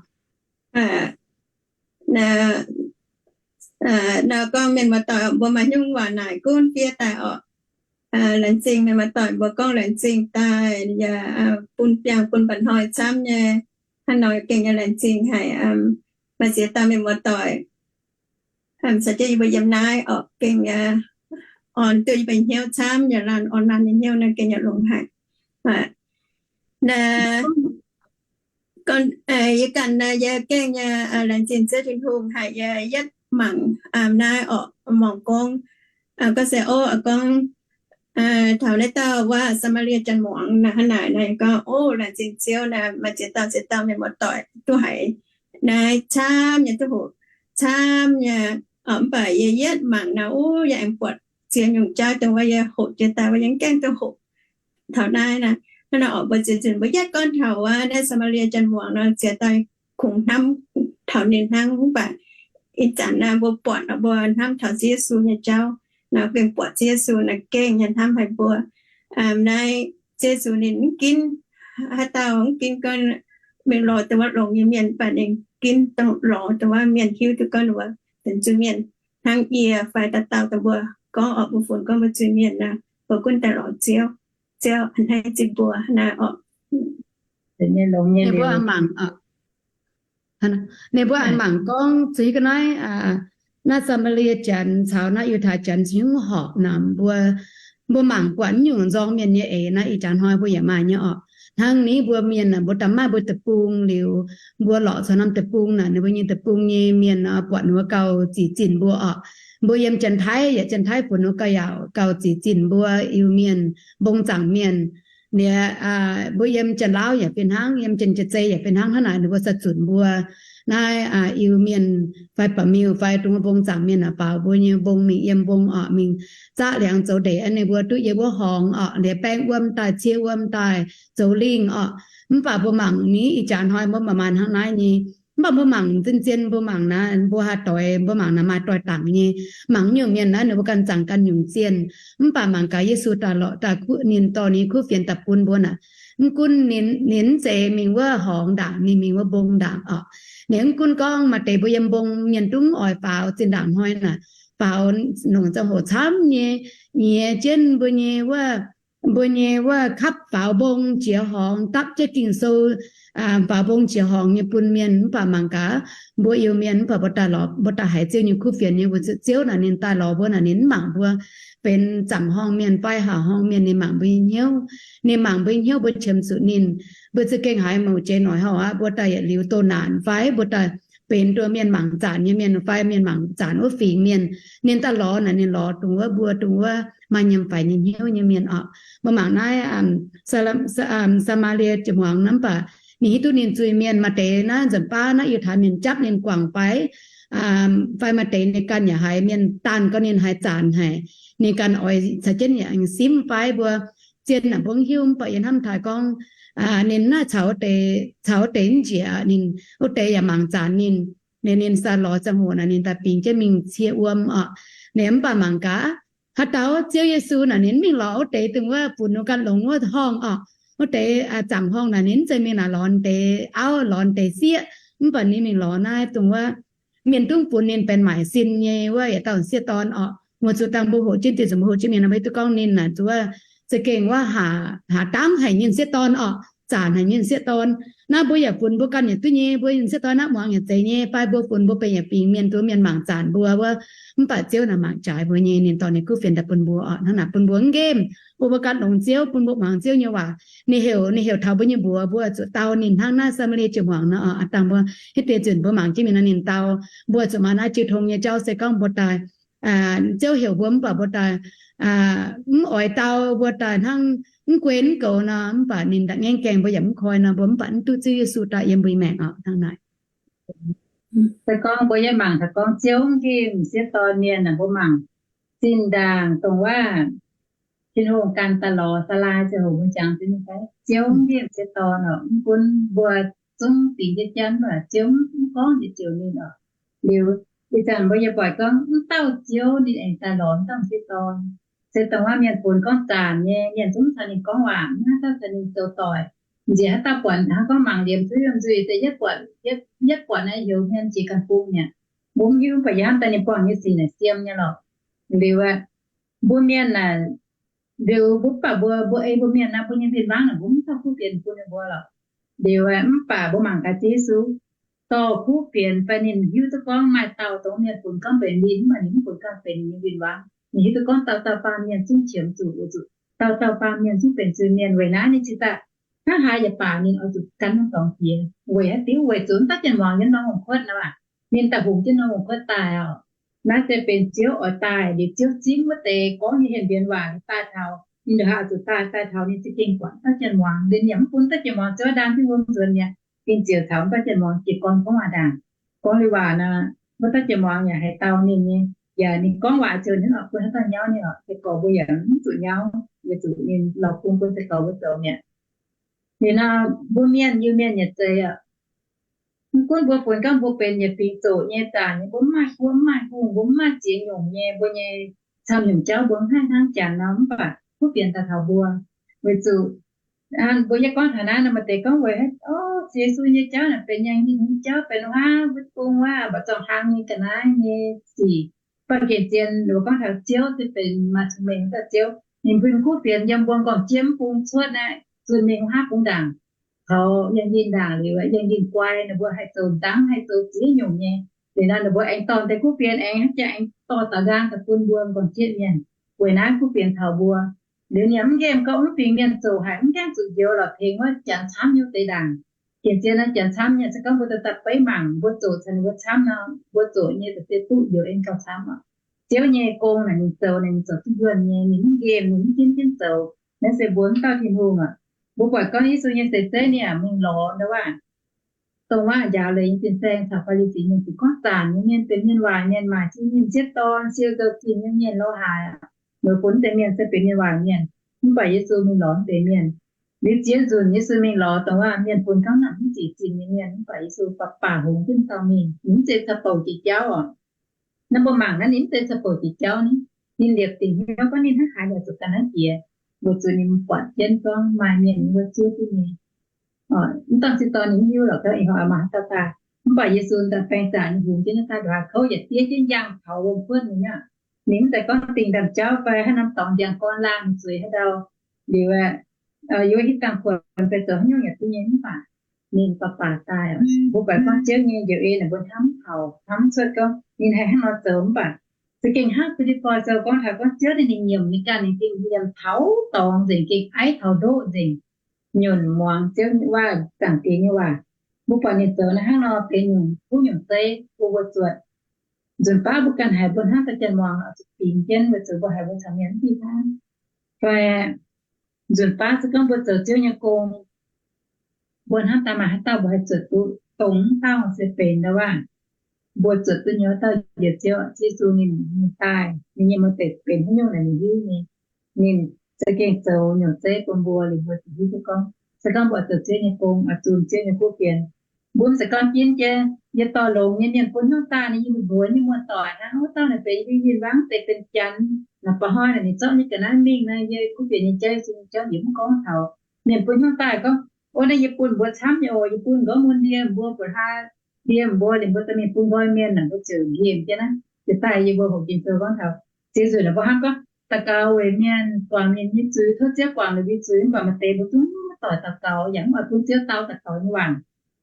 Nor gorngv mienh muoz-doic mbuo maaih hnyouv waac naaic gunv fiev daaih oc. Laengz zingh mienh muoz-doic mbuo gorngv laengz zingh daaih yaac bun biangh bun mba'hnoi camv nyei. Hnangv nor gengh nyei laengz zingh haic. Maaih ziex dauh mienh muoz-doic caux jienv yie mbuo yiem naaiv oc, gengh orn duqv yie mbuo hnyouv camv, yaac laanh orn laanh nyei hnyouv naaiv gengh yaac longx haic. Yie ganh yie gengh nyei laengz zingh Ziouv Tin-Hungh haic, yie yietv mangc naaiv oc, mangc gorngv, gorngv se ov, gorngv taux naaiv dauh wuov Saa^maa^lie Janx-muangz naaic hnangv naaic, naaiv gorngv, ov, laengz zingh Ziouv naaic, maaih ziex dauh ziex dauh mienh muoz-doic duqv haiz naaiv camv nyei, duqv hoqc camv nyei. Mv baac yie yietv mangc naaiv, ov, yie aengx buatc ziex nyungc jauv dongh wuov yie hoqc jiex daaih wuov yie mv gaengh duqv hoqc taux naaiv naaic. Hnangv naaic oc, mbuo ziex nzunc mbuo yietv gorngv taux wuov naaiv Saa^maa^lie Janx-muangz nor, ziex dauh kungx hnamv taux ninh hnangv. Mv baac ih zanc naaiv mbuo buatc, mbuo hnamv taux Ziouv Yesu nyei jauv, naaiv gengh buatc Ziouv Yesu naaiv gengh nyei hnamv haic mbuo. Naaiv Ziouv Yesu ninh mv ginv haaix dauh, mv ginv gorngv mingh lorz dongh wuov longx nyei mienh, mv baac ninh ginv dongh lorz dongh wuov mienh hiuv duqv gorngv wuov benx zuiz-mienh hnangv yie fai dauh dauh dongh mbuo gorngv oc, mbuo funx gorngv mbuo zuiz-mienh nor, mbuo gunv daaih lorz Ziouv, Ziouv a'hneiv zingh mbuo naaiv oc. Ninh mbuo mangc, ninh mbuo aengx mangc gorngv zuiz ga'naaiv, naaiv Saa^maa^lie Janx caux naaiv Yiutai Janx cingx horpc naaic, mbuo, mbuo mangc buatc nyungc nzorng mienh nyei eix naaiv ih jaax hnoi mbuo yaac maaih nyei oc. Hnangv ni mbuo mienh naaic, mbuo da'maaih mbuo deic-bung liuz, mbuo lorqc caux norm deic-bung naaic, ninh mbuo nyei deic-bung nyei mienh buatc ninh mbuo gauh zic zinh mbuo oc. Mbuo yiem Janx-Taiv yaac Janx-Taiv funx ninh mbuo gauh yaauc, gauh zic zinh mbuo Iu-Mienh, mbong zaangc mienh. Liuz mbuo yiem Janx-Lauv yaac fih hnangv, yiem Janx-Jaa-Zei yaac fih hnangv. Hnangv naaic ninh mbuo sa zunc mbuo naaiv Iu-Mienh fai Ba'miuh fai dongh mbong zaangc mienh aah, baaux mbuo nyei mbong mingh yiem mbong oc, mingh zaqv liangx zoux ndeic, ninh mbuo duqv yiem wuov horngz oc, liuz baeng wuom daaih, cie wuom daaih, zoux lingh oc. Mv baac mbuo mangc ni ih jaax hnoi mbuo maaih maaih hnangv naaiv nyei. Mv baac mbuo mangc zien-zien, mbuo mangc naaiv, mbuo haih doix, mbuo mangc naaiv maaih doix-dangc nyei. Mangc nyungc mienh naaiv ninh mbuo ganh zaangc ganh nyungc zienh. Mv baac mangc gaax Yesu daaih lorqc daaih kuv, ninh dorh ninh kuv fienx daaih bun mbuo naaic. Mv gunv ninh, ninh mv zeiz mingh wuov horngz ndaangc, ninh mingh wuov mbong ndaangc oc. Ninh mv gunv gorngv maaih deix mbuo yiem mbong mienh dungv oix faaux zinh ndaangc hnoi naaic, faaux longc ziangh hoc camv nyei, nyiex jienv mbuo nyei wuov, mbuo nyei wuov kapv faaux mbong jiex horngz, dapv jienv Ging-Sou faaux mbong jiex horngz nyei bun mienh. Mv baac mangc gaax mbuo Iu-Mienh, mv baac mbuo daaih lorz, mbuo daaih haiz Ziouv nyei kuv fienx nyei, weic zuqc Ziouv naaic ninh daaih lorz mbuo naaic, ninh mv mangc mbuo benx zaangc horngh mienh fai haaix horngh mienh, ninh mangc mbuo nyei hnyouv. Ninh mangc mbuo nyei hnyouv, mbuo qiemx zuqc ninh. Mbuo za'gengh haiz mouc jiex noic hoz aqv, mbuo daaih yietc liuz doh naanc fai mbuo daaih benx nduov mienh mangc zanc nyei mienh fai mienh mangc zanc wuov fingx mienh, ninh daaih lorz naaic, ninh lorz dongh wuov mbuo, dongh wuov maaih nyiemc faix nyei hnyouv nyei mienh oc. Mbuo mangc naaiv Saa^maa^lie Janx-muangz naaiv, mv baac ninh hiuv duqv ninh zuiz-mienh. Maaih deix naaiv nzunc baav naaiv Yiutai Mienh japv ninh guangc fai, fai maaih deix ninh ganh yaac haiz mienh daanh gau ninh haiz zanc haic, ninh ganh oix caux jienv yaac aengx simv fai mbuo zien naaic mbuo mv hiuv, mv baac yie hnamv taux gorngv ninh naaiv caux wuov deix, caux wuov deix mv njiec, ninh wuov deix yaac mangc zaanc ninh. Ninh, ninh sai lorz ziangh hoc naaic ninh daaih bingx jienv mingh cie wuom orqc. Ninh mv baac mangc gaax, haaix dauh Ziouv Yesu naaic ninh mv mingh lorz wuov deix dongh wuov funx wuov ganh longx wuov horngh orqc. Wuov deix zaangc horngh naaic ninh mv zeiz mingh naaic lorz deix auv lorz deix sieqv, mv baac ninh mingh lorz naaiv dongh wuov mienh dungv funx ninh benx maaic sin nyei wuov yietc dauh sieqv dorn orqc. Weic zuqc dangh mbuo hoqc jienv dieh nzunc mbuo hoqc jienv mingh nor, mbuo hiuv duqv gorngv ninh naaic zuqc wuov za'gengh wuov haaz, haaz dangv haic nyei sieqv dorn orqc, zaanc haic nyei sieqv dorn. Naaiv mbuo yaac funx mbuo ganh yaac duqv nyei, mbuo nyei sieqv dorn naaiv muangx yaac zeiz nyei, fai mbuo funx mbuo benx yaac bingx mienh, duqv mienh mangc zaanc mbuo wuov. Mv baac Ziouv naaic mangc jaaix mbuo nyei, ninh dorh ninh kuv fienx daaih bun mbuo orqc. Hnangv naaic bun mbuo mv nqemh, bun mbuo ganh longx Ziouv, bun mbuo muangx Ziouv nyei waac. Ninh heuc, ninh heuc taux mbuo nyei mbuox, mbuo zuqc dau ninh hnangv naaiv Saa^maa^lie ziouc muangx nor. Aa, dangh mbuo hiuv deix nzunc mbuo mangc jienv mingh nor ninh dau, mbuo zuqc maaih naaiv jiu tong nyei jauv se gorngv mbuo daaih Ziouv heuc mbuo mv baac mbuo daaih mv oix dau, mbuo daaih hnangv mv guei mv goux nor, mv baac ninh daaih ngaengv gaengh mbuo yaac mv koi nor, mbuo mv baac mv duqv Ziouv Yesu daaih yiem mbuo nyei maengc orqc. Hnangv naaic. Se gorngv mbuo yiem mangc taux gorngv Ziouv mv nqemh sieqv dorn mienh naaic, mbuo mangc zinh ndaangc dongh wuov Tin-Hungh ganh daaih lorz Saalaa ziangh hoc mbuo jangx duqv nyei fai? Ziouv mv nqemh sieqv dorn orqc. Mv gunv mbuo zungv dingx jienv janv, mv baac Ziouv mv gorngv nyei joux ninh orqc. Liuz ih zanc mbuo yaac buatc gorngv mv dauh Ziouv ninh aengx daaih lorz mv dauh sieqv dorn. Se dongh wuov mienh funx gorngv zaanc nyei, mienh zungv caux ninh gorngv waac, mv haaix dauh caux ninh zoux doic. Nziex haaix dauh buatc hnangv gorngv mangc liemh zuiz yiem nzuih se yietv buatc, yietv buatc naaiv heuc hmien jiex ganh bung mi'aqv. Mbuo mv hiuv, mv baac yie hnamv daaih ninh buangh nyei sic naaic siem nyei lorqc. Liuz aeqv, mbuo mienh naaic, liuz mbuo mv baac mbuo, mbuo ei mbuo mienh naaiv mbuo nyei win-wangv naaic mbuo mv dauh kuv fienx bun ninh mbuo lorqc. Liuz aeqv, mv baac mbuo mangc gaax Ziouv Yesu dorh kuv fienx fai ninh hiuv duqv gorngv maaih dauh dongh mienh funx gorngv benx win, mv baac ninh mv funx gorngv benx ninh nyei win-wangv. Ninh hiuv duqv gorngv dauh dauh baamh mienh zungv qiemx zuqc, weic zuqc dauh dauh baamh mienh zungv benx zuiz-mienh. Weic naaiv ninh cingx daaih hnangv haaix yaac baac ninh oix zuqc gan norm dorngx jiex. Weic haaix diuc? Weic zuqc mv dauh janx-muangz yiem norm wuom-kuotv nor aqv. Ninh daaih hungx jienv norm wuom-kuotv daaih orqc. Naaiv se benx Ziouv oix daaih, liuz Ziouv zingv wuov deix gorngv nyei henh mbienx waac daaih taux ninh, ndongc haaix zuqc daaih, daaih taux ninh za'gengh buatc dauh janx-muangz. Liuz yaac mv bun dauh janx-muangz Ziouv ndaam jienv wuom nzuonx mi'aqv. Ninh ziouc taux dauh janx-muangz jiez gorn gorngv waac ndaangc. Gorngv liuz waac nor, wuov dauh janx-muangz yaac haaix dauh ninh nyei, yaac ninh gorngv waac ziouc ninh oix bun haaix dauh nyauv nyei orqc. Se gorx mbuo yaac mv zuqc nyauv, weic zuqc ninh lorz bun mbuo se gorx mbuo zoux mi'aqv. Liuz nor, mbuo mienh, Iu-Mienh yaac zeiz aqv. Mv gunv mbuo funx gorngv mbuo benx yietc fingx zoqc nyei, zaanc nyei, mbuo mv maaih guoqv, mv maaih hungh, mbuo mv maaih ziex nyungc nyei, mbuo nyei camv nyungc jauv mbuo mv haih hnangv janx nor, mv baac kuv fienx daaih taux mbuo. Weic zuqc mbuo yie gorngv taux naaiv nor, maaih deix gorngv weic, o, Yesu nyei jauv naaic benx yangh nyinh nyei jauv, benx wuov wuov bung wuov mba'zorng hlang nyei ga'naaiv nyei sic. Mv baac gengh zien mbuo gorngv taux Ziouv se benx maaih cong-mengh wuov dauh Ziouv. Ninh bun kuv fienx yiem mbuo m'nqorngv jiem bung cuotv naaiv zunh mingh wuov haav bung ndaangc, taux yangh nyinh ndaangc liuz, yangh nyinh guai, ninh mbuo haih zoux nzangv, haih zoux ziex nyungc nyei. Liuz nor ninh mbuo aengx dorh deix kuv fienx aengx, haaix jaax aengx dorh daux nqaang daaih bun mbuo m'nqorngv jiem mienh. Weic naaiv kuv fienx taux mbuo. Liuz ninh mv nqemh gorngv mv fingx mienh zoqc haic, mv gaengh zuqc njoux lorqc, tengx wuov janx camv nyei wuov deix ndaangc. Gengh zien naaiv janx camv nyei, se gorngv mbuo daaih daaih beiv mangc mbuo zoqc caux ninh mbuo camv nor, mbuo zoqc nyei za'gengh duqv njoux en gauh camv oc. Ziouv nyei gong naaic ninh zoux, ninh zoux duqv yuonh nyei, ninh mv nqemh, ninh mv jienv jienv zoux. Naaiv se mbuo mv dauh Tin-Hungh oc. Mbuo buatc gorngv Yesu nyei seix zeiv ninh yaac mingh lorz ndau wuov, dongh wuov njaaux leiz nyei fin-saeng caux Faa^li^si Mienh, zuqc gorngv zaanc nyei mienh, benx mienh waaic mienh, maaic zingh nyinh sieqv dorn, siou nzou-zinh nyei mienh, lorz haaix aqv. Ninh funx deix mienh se benx mienh waaic mienh. Mv baac Yesu mingh lorz deix mienh. Liuz ziex nzunc Yesu mingh lorz dongh wuov mienh bun gauh namx mv zic zinh nyei mienh, mv baac Yesu baac baac hungx jienv dauh mingh. Ninh mv zeiz caux bouc jiex jauv oc. Naaiv mbuo mangc naaiv, ninh mv zeiz caux bouc jiex jauv ni. Ninh liepc dingc hnyouv gorngv ninh hnangv haaix yaac zuqc gan naaiv jiex, weic zuqc ninh buatc jienv gorngv maaih mienh wuov zuov duqv nyei. Mv dorn sieqv dorn ninh mv hiuv lorqc, gorngv ih hnoi maaih haaix dauh daaih. Mv baac Yesu daaih baeng zaangc nyei hungx jienv naaiv daaih, ndongc haaix kouv yaac diev jienv yangh taux wuom-kuotv nyei aqv. Ninh mv zeiz gorngv dingh ndaamv-jauv fai haaix norm dorngx ndiangx-gorn laangh zueiz haaix ndau. Liuz, yie hitv dangh kuonx fai zoux haaix nyungc yaac duqv nyei, mv baac ninh baac baac daaih. Mbuo baac gorngv Ziouv nyei njoux en naaic mbuo hnamv taux hnamv cuotv gorngv ninh haih hnangv nor zoux. Mv baac za'gengh hnangv Filipoi Sou gorngv taux gorngv Ziouv ninh nyiemc ninh ganh, ninh gengh nyiemc taux dorngx nzengc, gengh aiv taux ndoqv nzengc, nyunc muangx Ziouv nyei waac, Zaangc Diex nyei waac. Mbuo buatc ninh zoux naaiv hnangv nor deix nyungc kuv nyungc zeiv bun mbuo zuotc. Nzunc baav mbuo ganh haiz mbuo hnangv dauh janx-muangz oix zuqc bingx jienv, weic zuqc mbuo haiz mbuo caux mienh mv fih hnangv. Fai nzunc baav se gorngv mbuo zoux Ziouv nyei gong, mbuo hnamv daaih maaih haaix dauh mbuo haih zuotc duqv, dongh wuov dauh se benx ndau wuov, mbuo zuotc duqv nyei wuov dauh njoux Ziouv. Yesu ninh, ninh daaih, ninh nyei mbuox deix benx haaix nyungc naaic ninh hiuv nyei. Ninh se gengh zoux nyungc zeiv bun mbuo liuz mbuo ziouc hiuv duqv gorngv, se gorngv mbuo oix zoux Ziouv nyei gong, oix zunh Ziouv nyei kuv fienx, mbuo mv zeiz gorngv ginv jienv yie dorh longx nyei mienh bun hnyouv daaih, yie mbuox nyei muoz-doic hnangv, wuov dauh naaic benx yie nyei win-wangv deix benx janx, naaic ba'hnoi naaic ninh zorqv nyei ga'naaiv mingh naaic, yie kuv fienx nyei jauv, yie nyei jauv yie mv gorngv taux. Mienh bun hnyouv daaih gorngv, o, naaiv yie bun mbuo camv nyei oc, yie bun nqorngv mun ndie mbuo, buatc hlaax ndie mbuo, ninh mbuo dorh mingh bun nqoi mienh naaic, mbuo ziouc nqemh jienv naaiv. Ziouc daaih yie mbuo hoqc Ging-Sou gorngv taux, Ziouv nzueic naaic mbuo hnangv gorngv, daux gaux weic mienh, guangc mienh nyei zuiz, tov Ziouv guangc ninh mbuo nyei zuiz. Mv baac maaih deix mbuo zungv mv doic daux gaux, yaac mv oix bun Ziouv dau daux gaux nyei waac.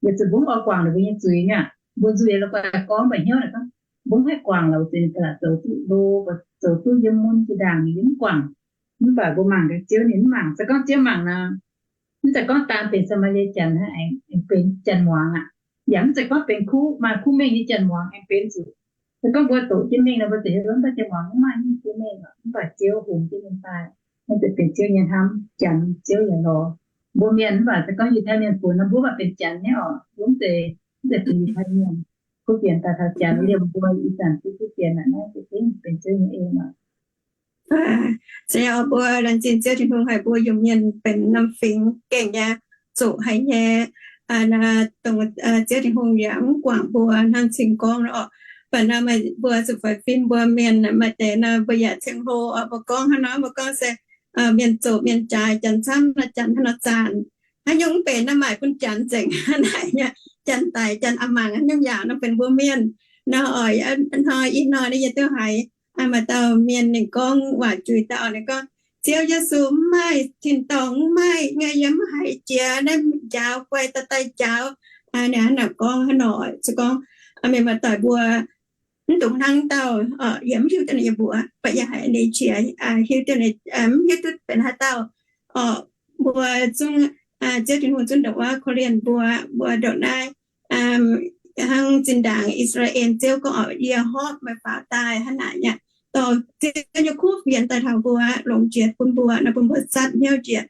Weic zuqc mbuo mv oix guangc ninh mbuo nyei zuiz mi'aqv. Mbuo nzueic la'guaih gorngv, mv baac hnyouv naaic gorngv, mbuo mv haih guangc lorqc, weic zuqc ninh ga'naaiv zoux duqv ndo, zoux duqv yiem mun jiex ndaangc, ninh mv guangc. Mv baac mbuo mangc gaax Ziouv ninh mv mangc. Se gorngv Ziouv mangc nor, mv zeiz gorngv daan benx Saa^maa^lie Janx hnangv, aengx benx janx muangx aqv. Yaac mv zeiz gorngv benx kuv, maaih kuv mengh nyei janx muangx aengx benx zuqc. Se gorngv mbuo doqc jienv mingh nor, mbuo ziouc hiuv duqv janx muangx mv maaih nyungc kuv mengh, mv baac Ziouv hungx jienv mingh daaih, naaiv ziouc benx Ziouv nyei hnamv. Janx Ziouv yaac lorz mbuo mienh. Mv baac se gorngv Yiutai mienh funx nor, mbuo mv baac benx janx nyei orqc. Mbuo mv zeiz, mv zeiz benx Yiutai mienh. Kuv fienx daaih taux janx liemh mbuo ih zanc kuv fienx naaic, naaiv za'gengh benx Ziouv nyei en oc. Se mbuo laengz zingh Ziouv Tin-Hungh haiz mbuo Iu-Mienh benx norm fingx gengh nyei, zuqc haic nyei, dongh Ziouv Tin-Hungh yaac mv guangc mbuo hnangv cing gorngv nor orqc. Mv baac nor mbuo zuqc faix fim mbuo mienh maaih deix nor mbuo yaac ceng hlo oc. Mbuo gorngv hnangv nor, mbuo gorngv se mienh zoqc mienh jaaix, janx camv nor janx hnangv nor zaanc. Haaix nyungc mv benx nor maaih bun janx nzengc hnangv naaic nyei. Janx daic janx a'mangc haaix nyungc yaac nor benx mbuo mienh nor oc. Hnoi ih hnoi naaiv yie duqv haiz maaih dauh mienh ninh gorngv waac juix daaih oc. Ninh gorngv, Ziouv Yesu mv maaih tin-dorngh, mv maaih, yie mv haiz jiex naaiv njaaux guai daaih daaih njaaux. Ninh hnangv naaic gorngv hnangv nor. Se gorngv mienh muoz-doic mbuo mv dungx hnangv dauh, yie mv hiuv duqv ninh nyei mbuox, mv baac yie haiz ninh qiex hiuv duqv, mv hiuv duqv benx haaix dauh. Mbuo zungv, Ziouv Tin-Hungh zungv ndongc wuov korv-lienh mbuo, mbuo ndongc naaiv hnangv zinh ndaangc I^saa^laa^en Ziouv gorngv, Yie horpc meih faaux daaih hnangv naaic nyei. Dorh Ziouv nyei kuv fienx daaih taux mbuo, longc jiex bun mbuo nor, bun mbuo zatv hnyouv jiex,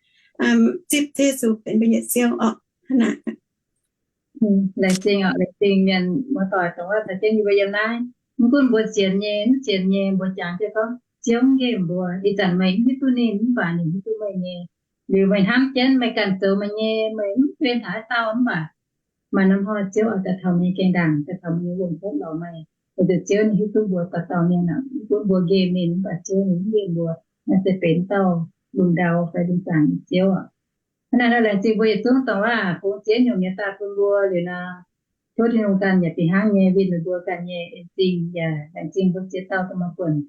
zipv Ziouv Yesu benx mbuo nyei Ziouv orqc. Hnangv naaic. Laengz zingh orqc, laengz zingh mienh muoz-doic dongh wuov caux jienv yie mbuo yiem naaiv. Mv gunv mbuo sienx nyei, mv sienx nyei, mbuo jangx jienv gorngv Ziouv mv nqemh mbuo. Ih zanc meih mv hiuv duqv ninh, mv baac ninh hiuv duqv meih nyei. Liuz meih hnamv jienv meih ganh zoux meih nyei, meih mv benx haaix dauh mv baac maaih norm hnoi Ziouv oix daaih taux meih nyei gaengh ndaangc, daaih taux meih nyei wuom-hopv lorz meih. Weic zuqc Ziouv ninh hiuv duqv mbuo dauh dauh mienh aqv. Mv gunv mbuo nqemh ninh, mv baac Ziouv ninh mv nqemh mbuo. Naaiv se benx dauh lungh ndau fai lungh zaangc nyei Ziouv aqv. Hnangv naaiv nor laengz zingh mbuo yietc zungv dongh waac bungx ziex nyungc nyei daaih bun mbuo liuz nor, tov Tin-Hungh ganh yaac fih hnangv nyei winh meih mbuo ganh nyei en-zingh. Yaac laengz zingh mbuo ziex dauh dongh maaih buonc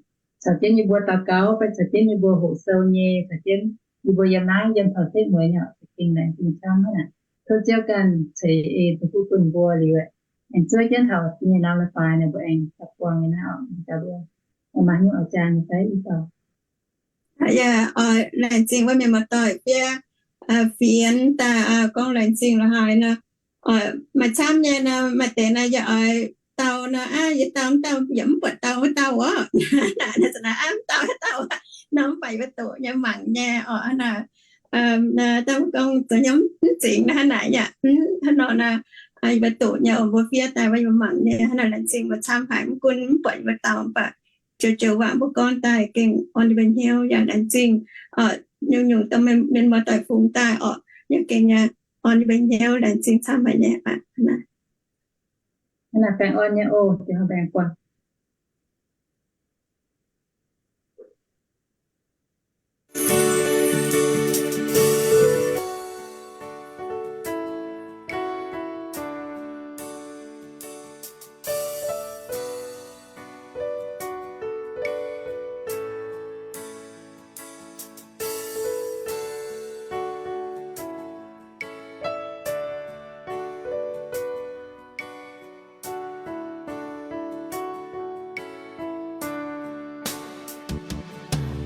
caux jienv yie mbuo daux gaux fai caux jienv yie mbuo hoqc sou nyei, caux jienv yie mbuo yiem naaiv yiem taux setv mueiz nyei oc, za'gengh laengz zingh camv hnangv naaic. Tov Ziouv ganh ceix en ceix fuqv bun mbuo liuz, aengx zuov jienv taux nyei norm leiz-baaix naaic mbuo aengx daux-buangx nyei naaiv oc. Mbuo maaih hnyouv oix jaa nyei fai i dauh? Yaac oix laengz zingh wuov mienh muoz-doic fiev fienx daaih gorngv laengz zingh la'haaix nor, maaih camv nyei nor, maaih deix nor yaac oix dau nor, aav, yie dau mv dauh yaac mv buatc dau wuov dauh orqc. Naaic nor za'naaiv aav, mv dau wuov dauh nor, mv baac yie mbuo doqc nyei mangc nyei orqc. Hnangv naaic, dangh gorngv zoux hnyouv mv zingx nor, hnangv naaic yaac hnangv nor nor, yie mbuo doqc nyei oc. Mbuo fiev daaih wuov yie mbuo mangc nyei, hnangv naaic laengz zingh mbuo camv haic. Mv gunv mv buatc yie mbuo dau, mv baac joux joux waac mbuo gorngv daaih gengh orn yie mbuo hnyouv yaac laengz zingh. Nyungc-nyungc dongh mienh muoz-doic fungx daaih orqc, yaac gengh orn yie mbuo hnyouv, laengz zingh camv haic nyei aqv. Hnangv naaic baengh orn nyei oc, baengh buatc.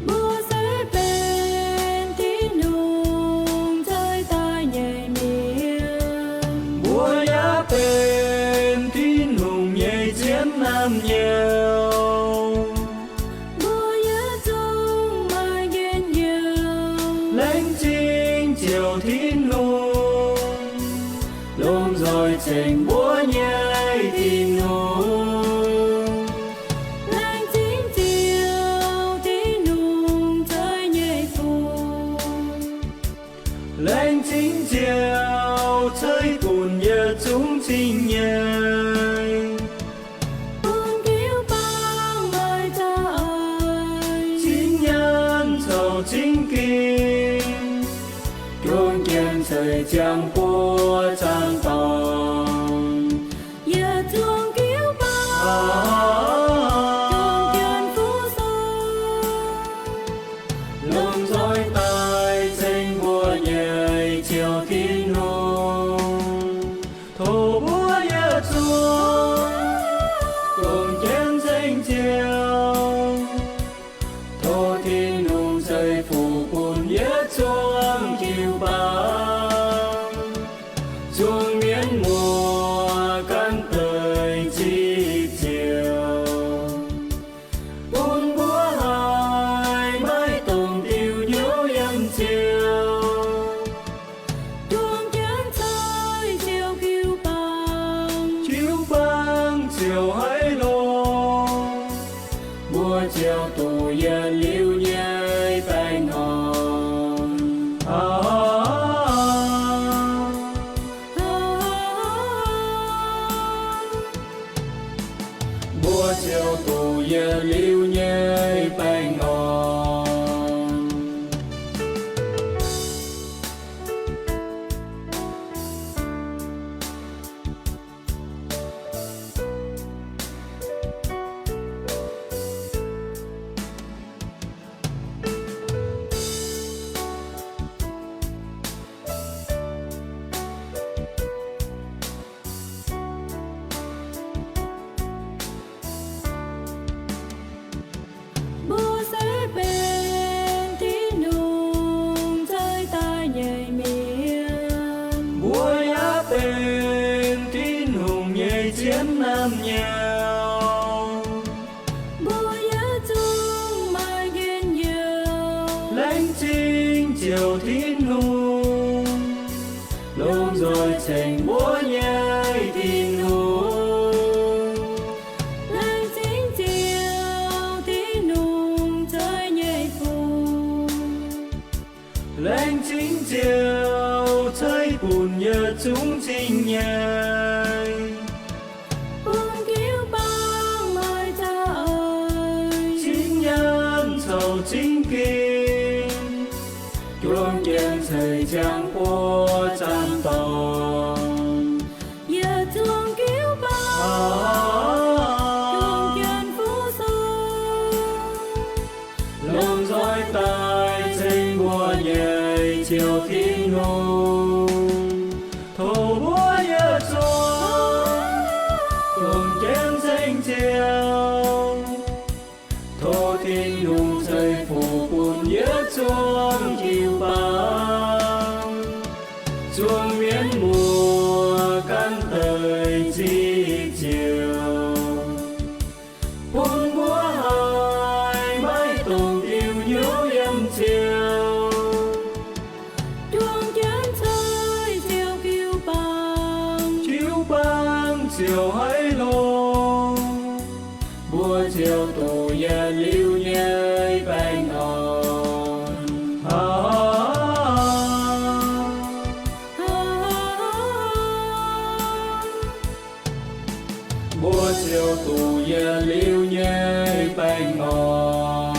Mbuo se benx Tin-Hungh nzoih daaih nyei mienh. Mbuo yaac benx Tin-Hungh nyei zien naamh nyouz. Mbuo yaac zungv maaih njien-youh. Laengz zingh Ziouv Tin-Hungh, lomh nzoih ceng mbuo nyei Tin-Hungh. Laengz zingh Ziouv Tin-Hungh nzoih nyei Fuqv. Ziouv ceix bun yietc zungv cing-nyeic, bun jiu-baang maaih za'eix, cingx nyaanh caux cingx ging, juang jienv ceix ziangh buoz zaangc dorngx, yietc zungv jiu-baang juang jienv fuqv sou, longc nzoih daaih ceng mbuo nyei Ziouv Tin-Hungh. Tov mbuo yietc zungv juang jienv ceng Ziouv. Tov Tin-Hungh ceix fuqv bun yietc zungv jiu-baang, zungv mienv muoz ganh deix zipv Ziouv, bun mbuo haih maiv dungx diuh hnyouv yiem Ziouv. Juang jienv ceix Ziouv jiu-baang, jiu-baang ziouc haiz longx, mbuo ziouc duqv yietc liuz nyei baengh orn. Mbuo ziouc duqv yietc liuz nyei baengh orn. Mbuo se benx Tin-Hungh ceix daaih nyei mienh. Mbuo yaac benx Tin-Hungh nyei zien naamh nyouz. Mbuo yietc zungv maaih njien-youh. Laengz zingh Ziouv Tin-Hungh, longc nzoih ceng mbuo nyei Tin-Hungh. Laengz zingh Ziouv Tin-Hungh ceix nyei fungx. Laengz zingh Ziouv ceix bun yietc zungv cing-nyeic, bun jiu-baang maaih za'eix, cingx nyaanh caux cingx ging, juang jienv ceix ziangh buoz zaangc dorngx, yietc zungv jiu-baang juang jienv fuqv sou, longc nzoih daaih ceng mbuo nyei Ziouv Tin-Hungh. Tov mbuo yietc zungv juang jienv ceng Ziouv. Tov Tin-Hungh ceix fuqv bun yietc zungv jiu-baang, zungv mienv muoz ganh deix zipv Ziouv, bun mbuo haih maiv dungx diuh hnyouv yiem Ziouv. Juang jienv ceix Ziouv jiu-baang, jiu-baang ziouc haiz longx, mbuo ziouc duqv yietc liuz nyei baengh orn. Mbuo ziouc duqv yietc liuz nyei baengh orn.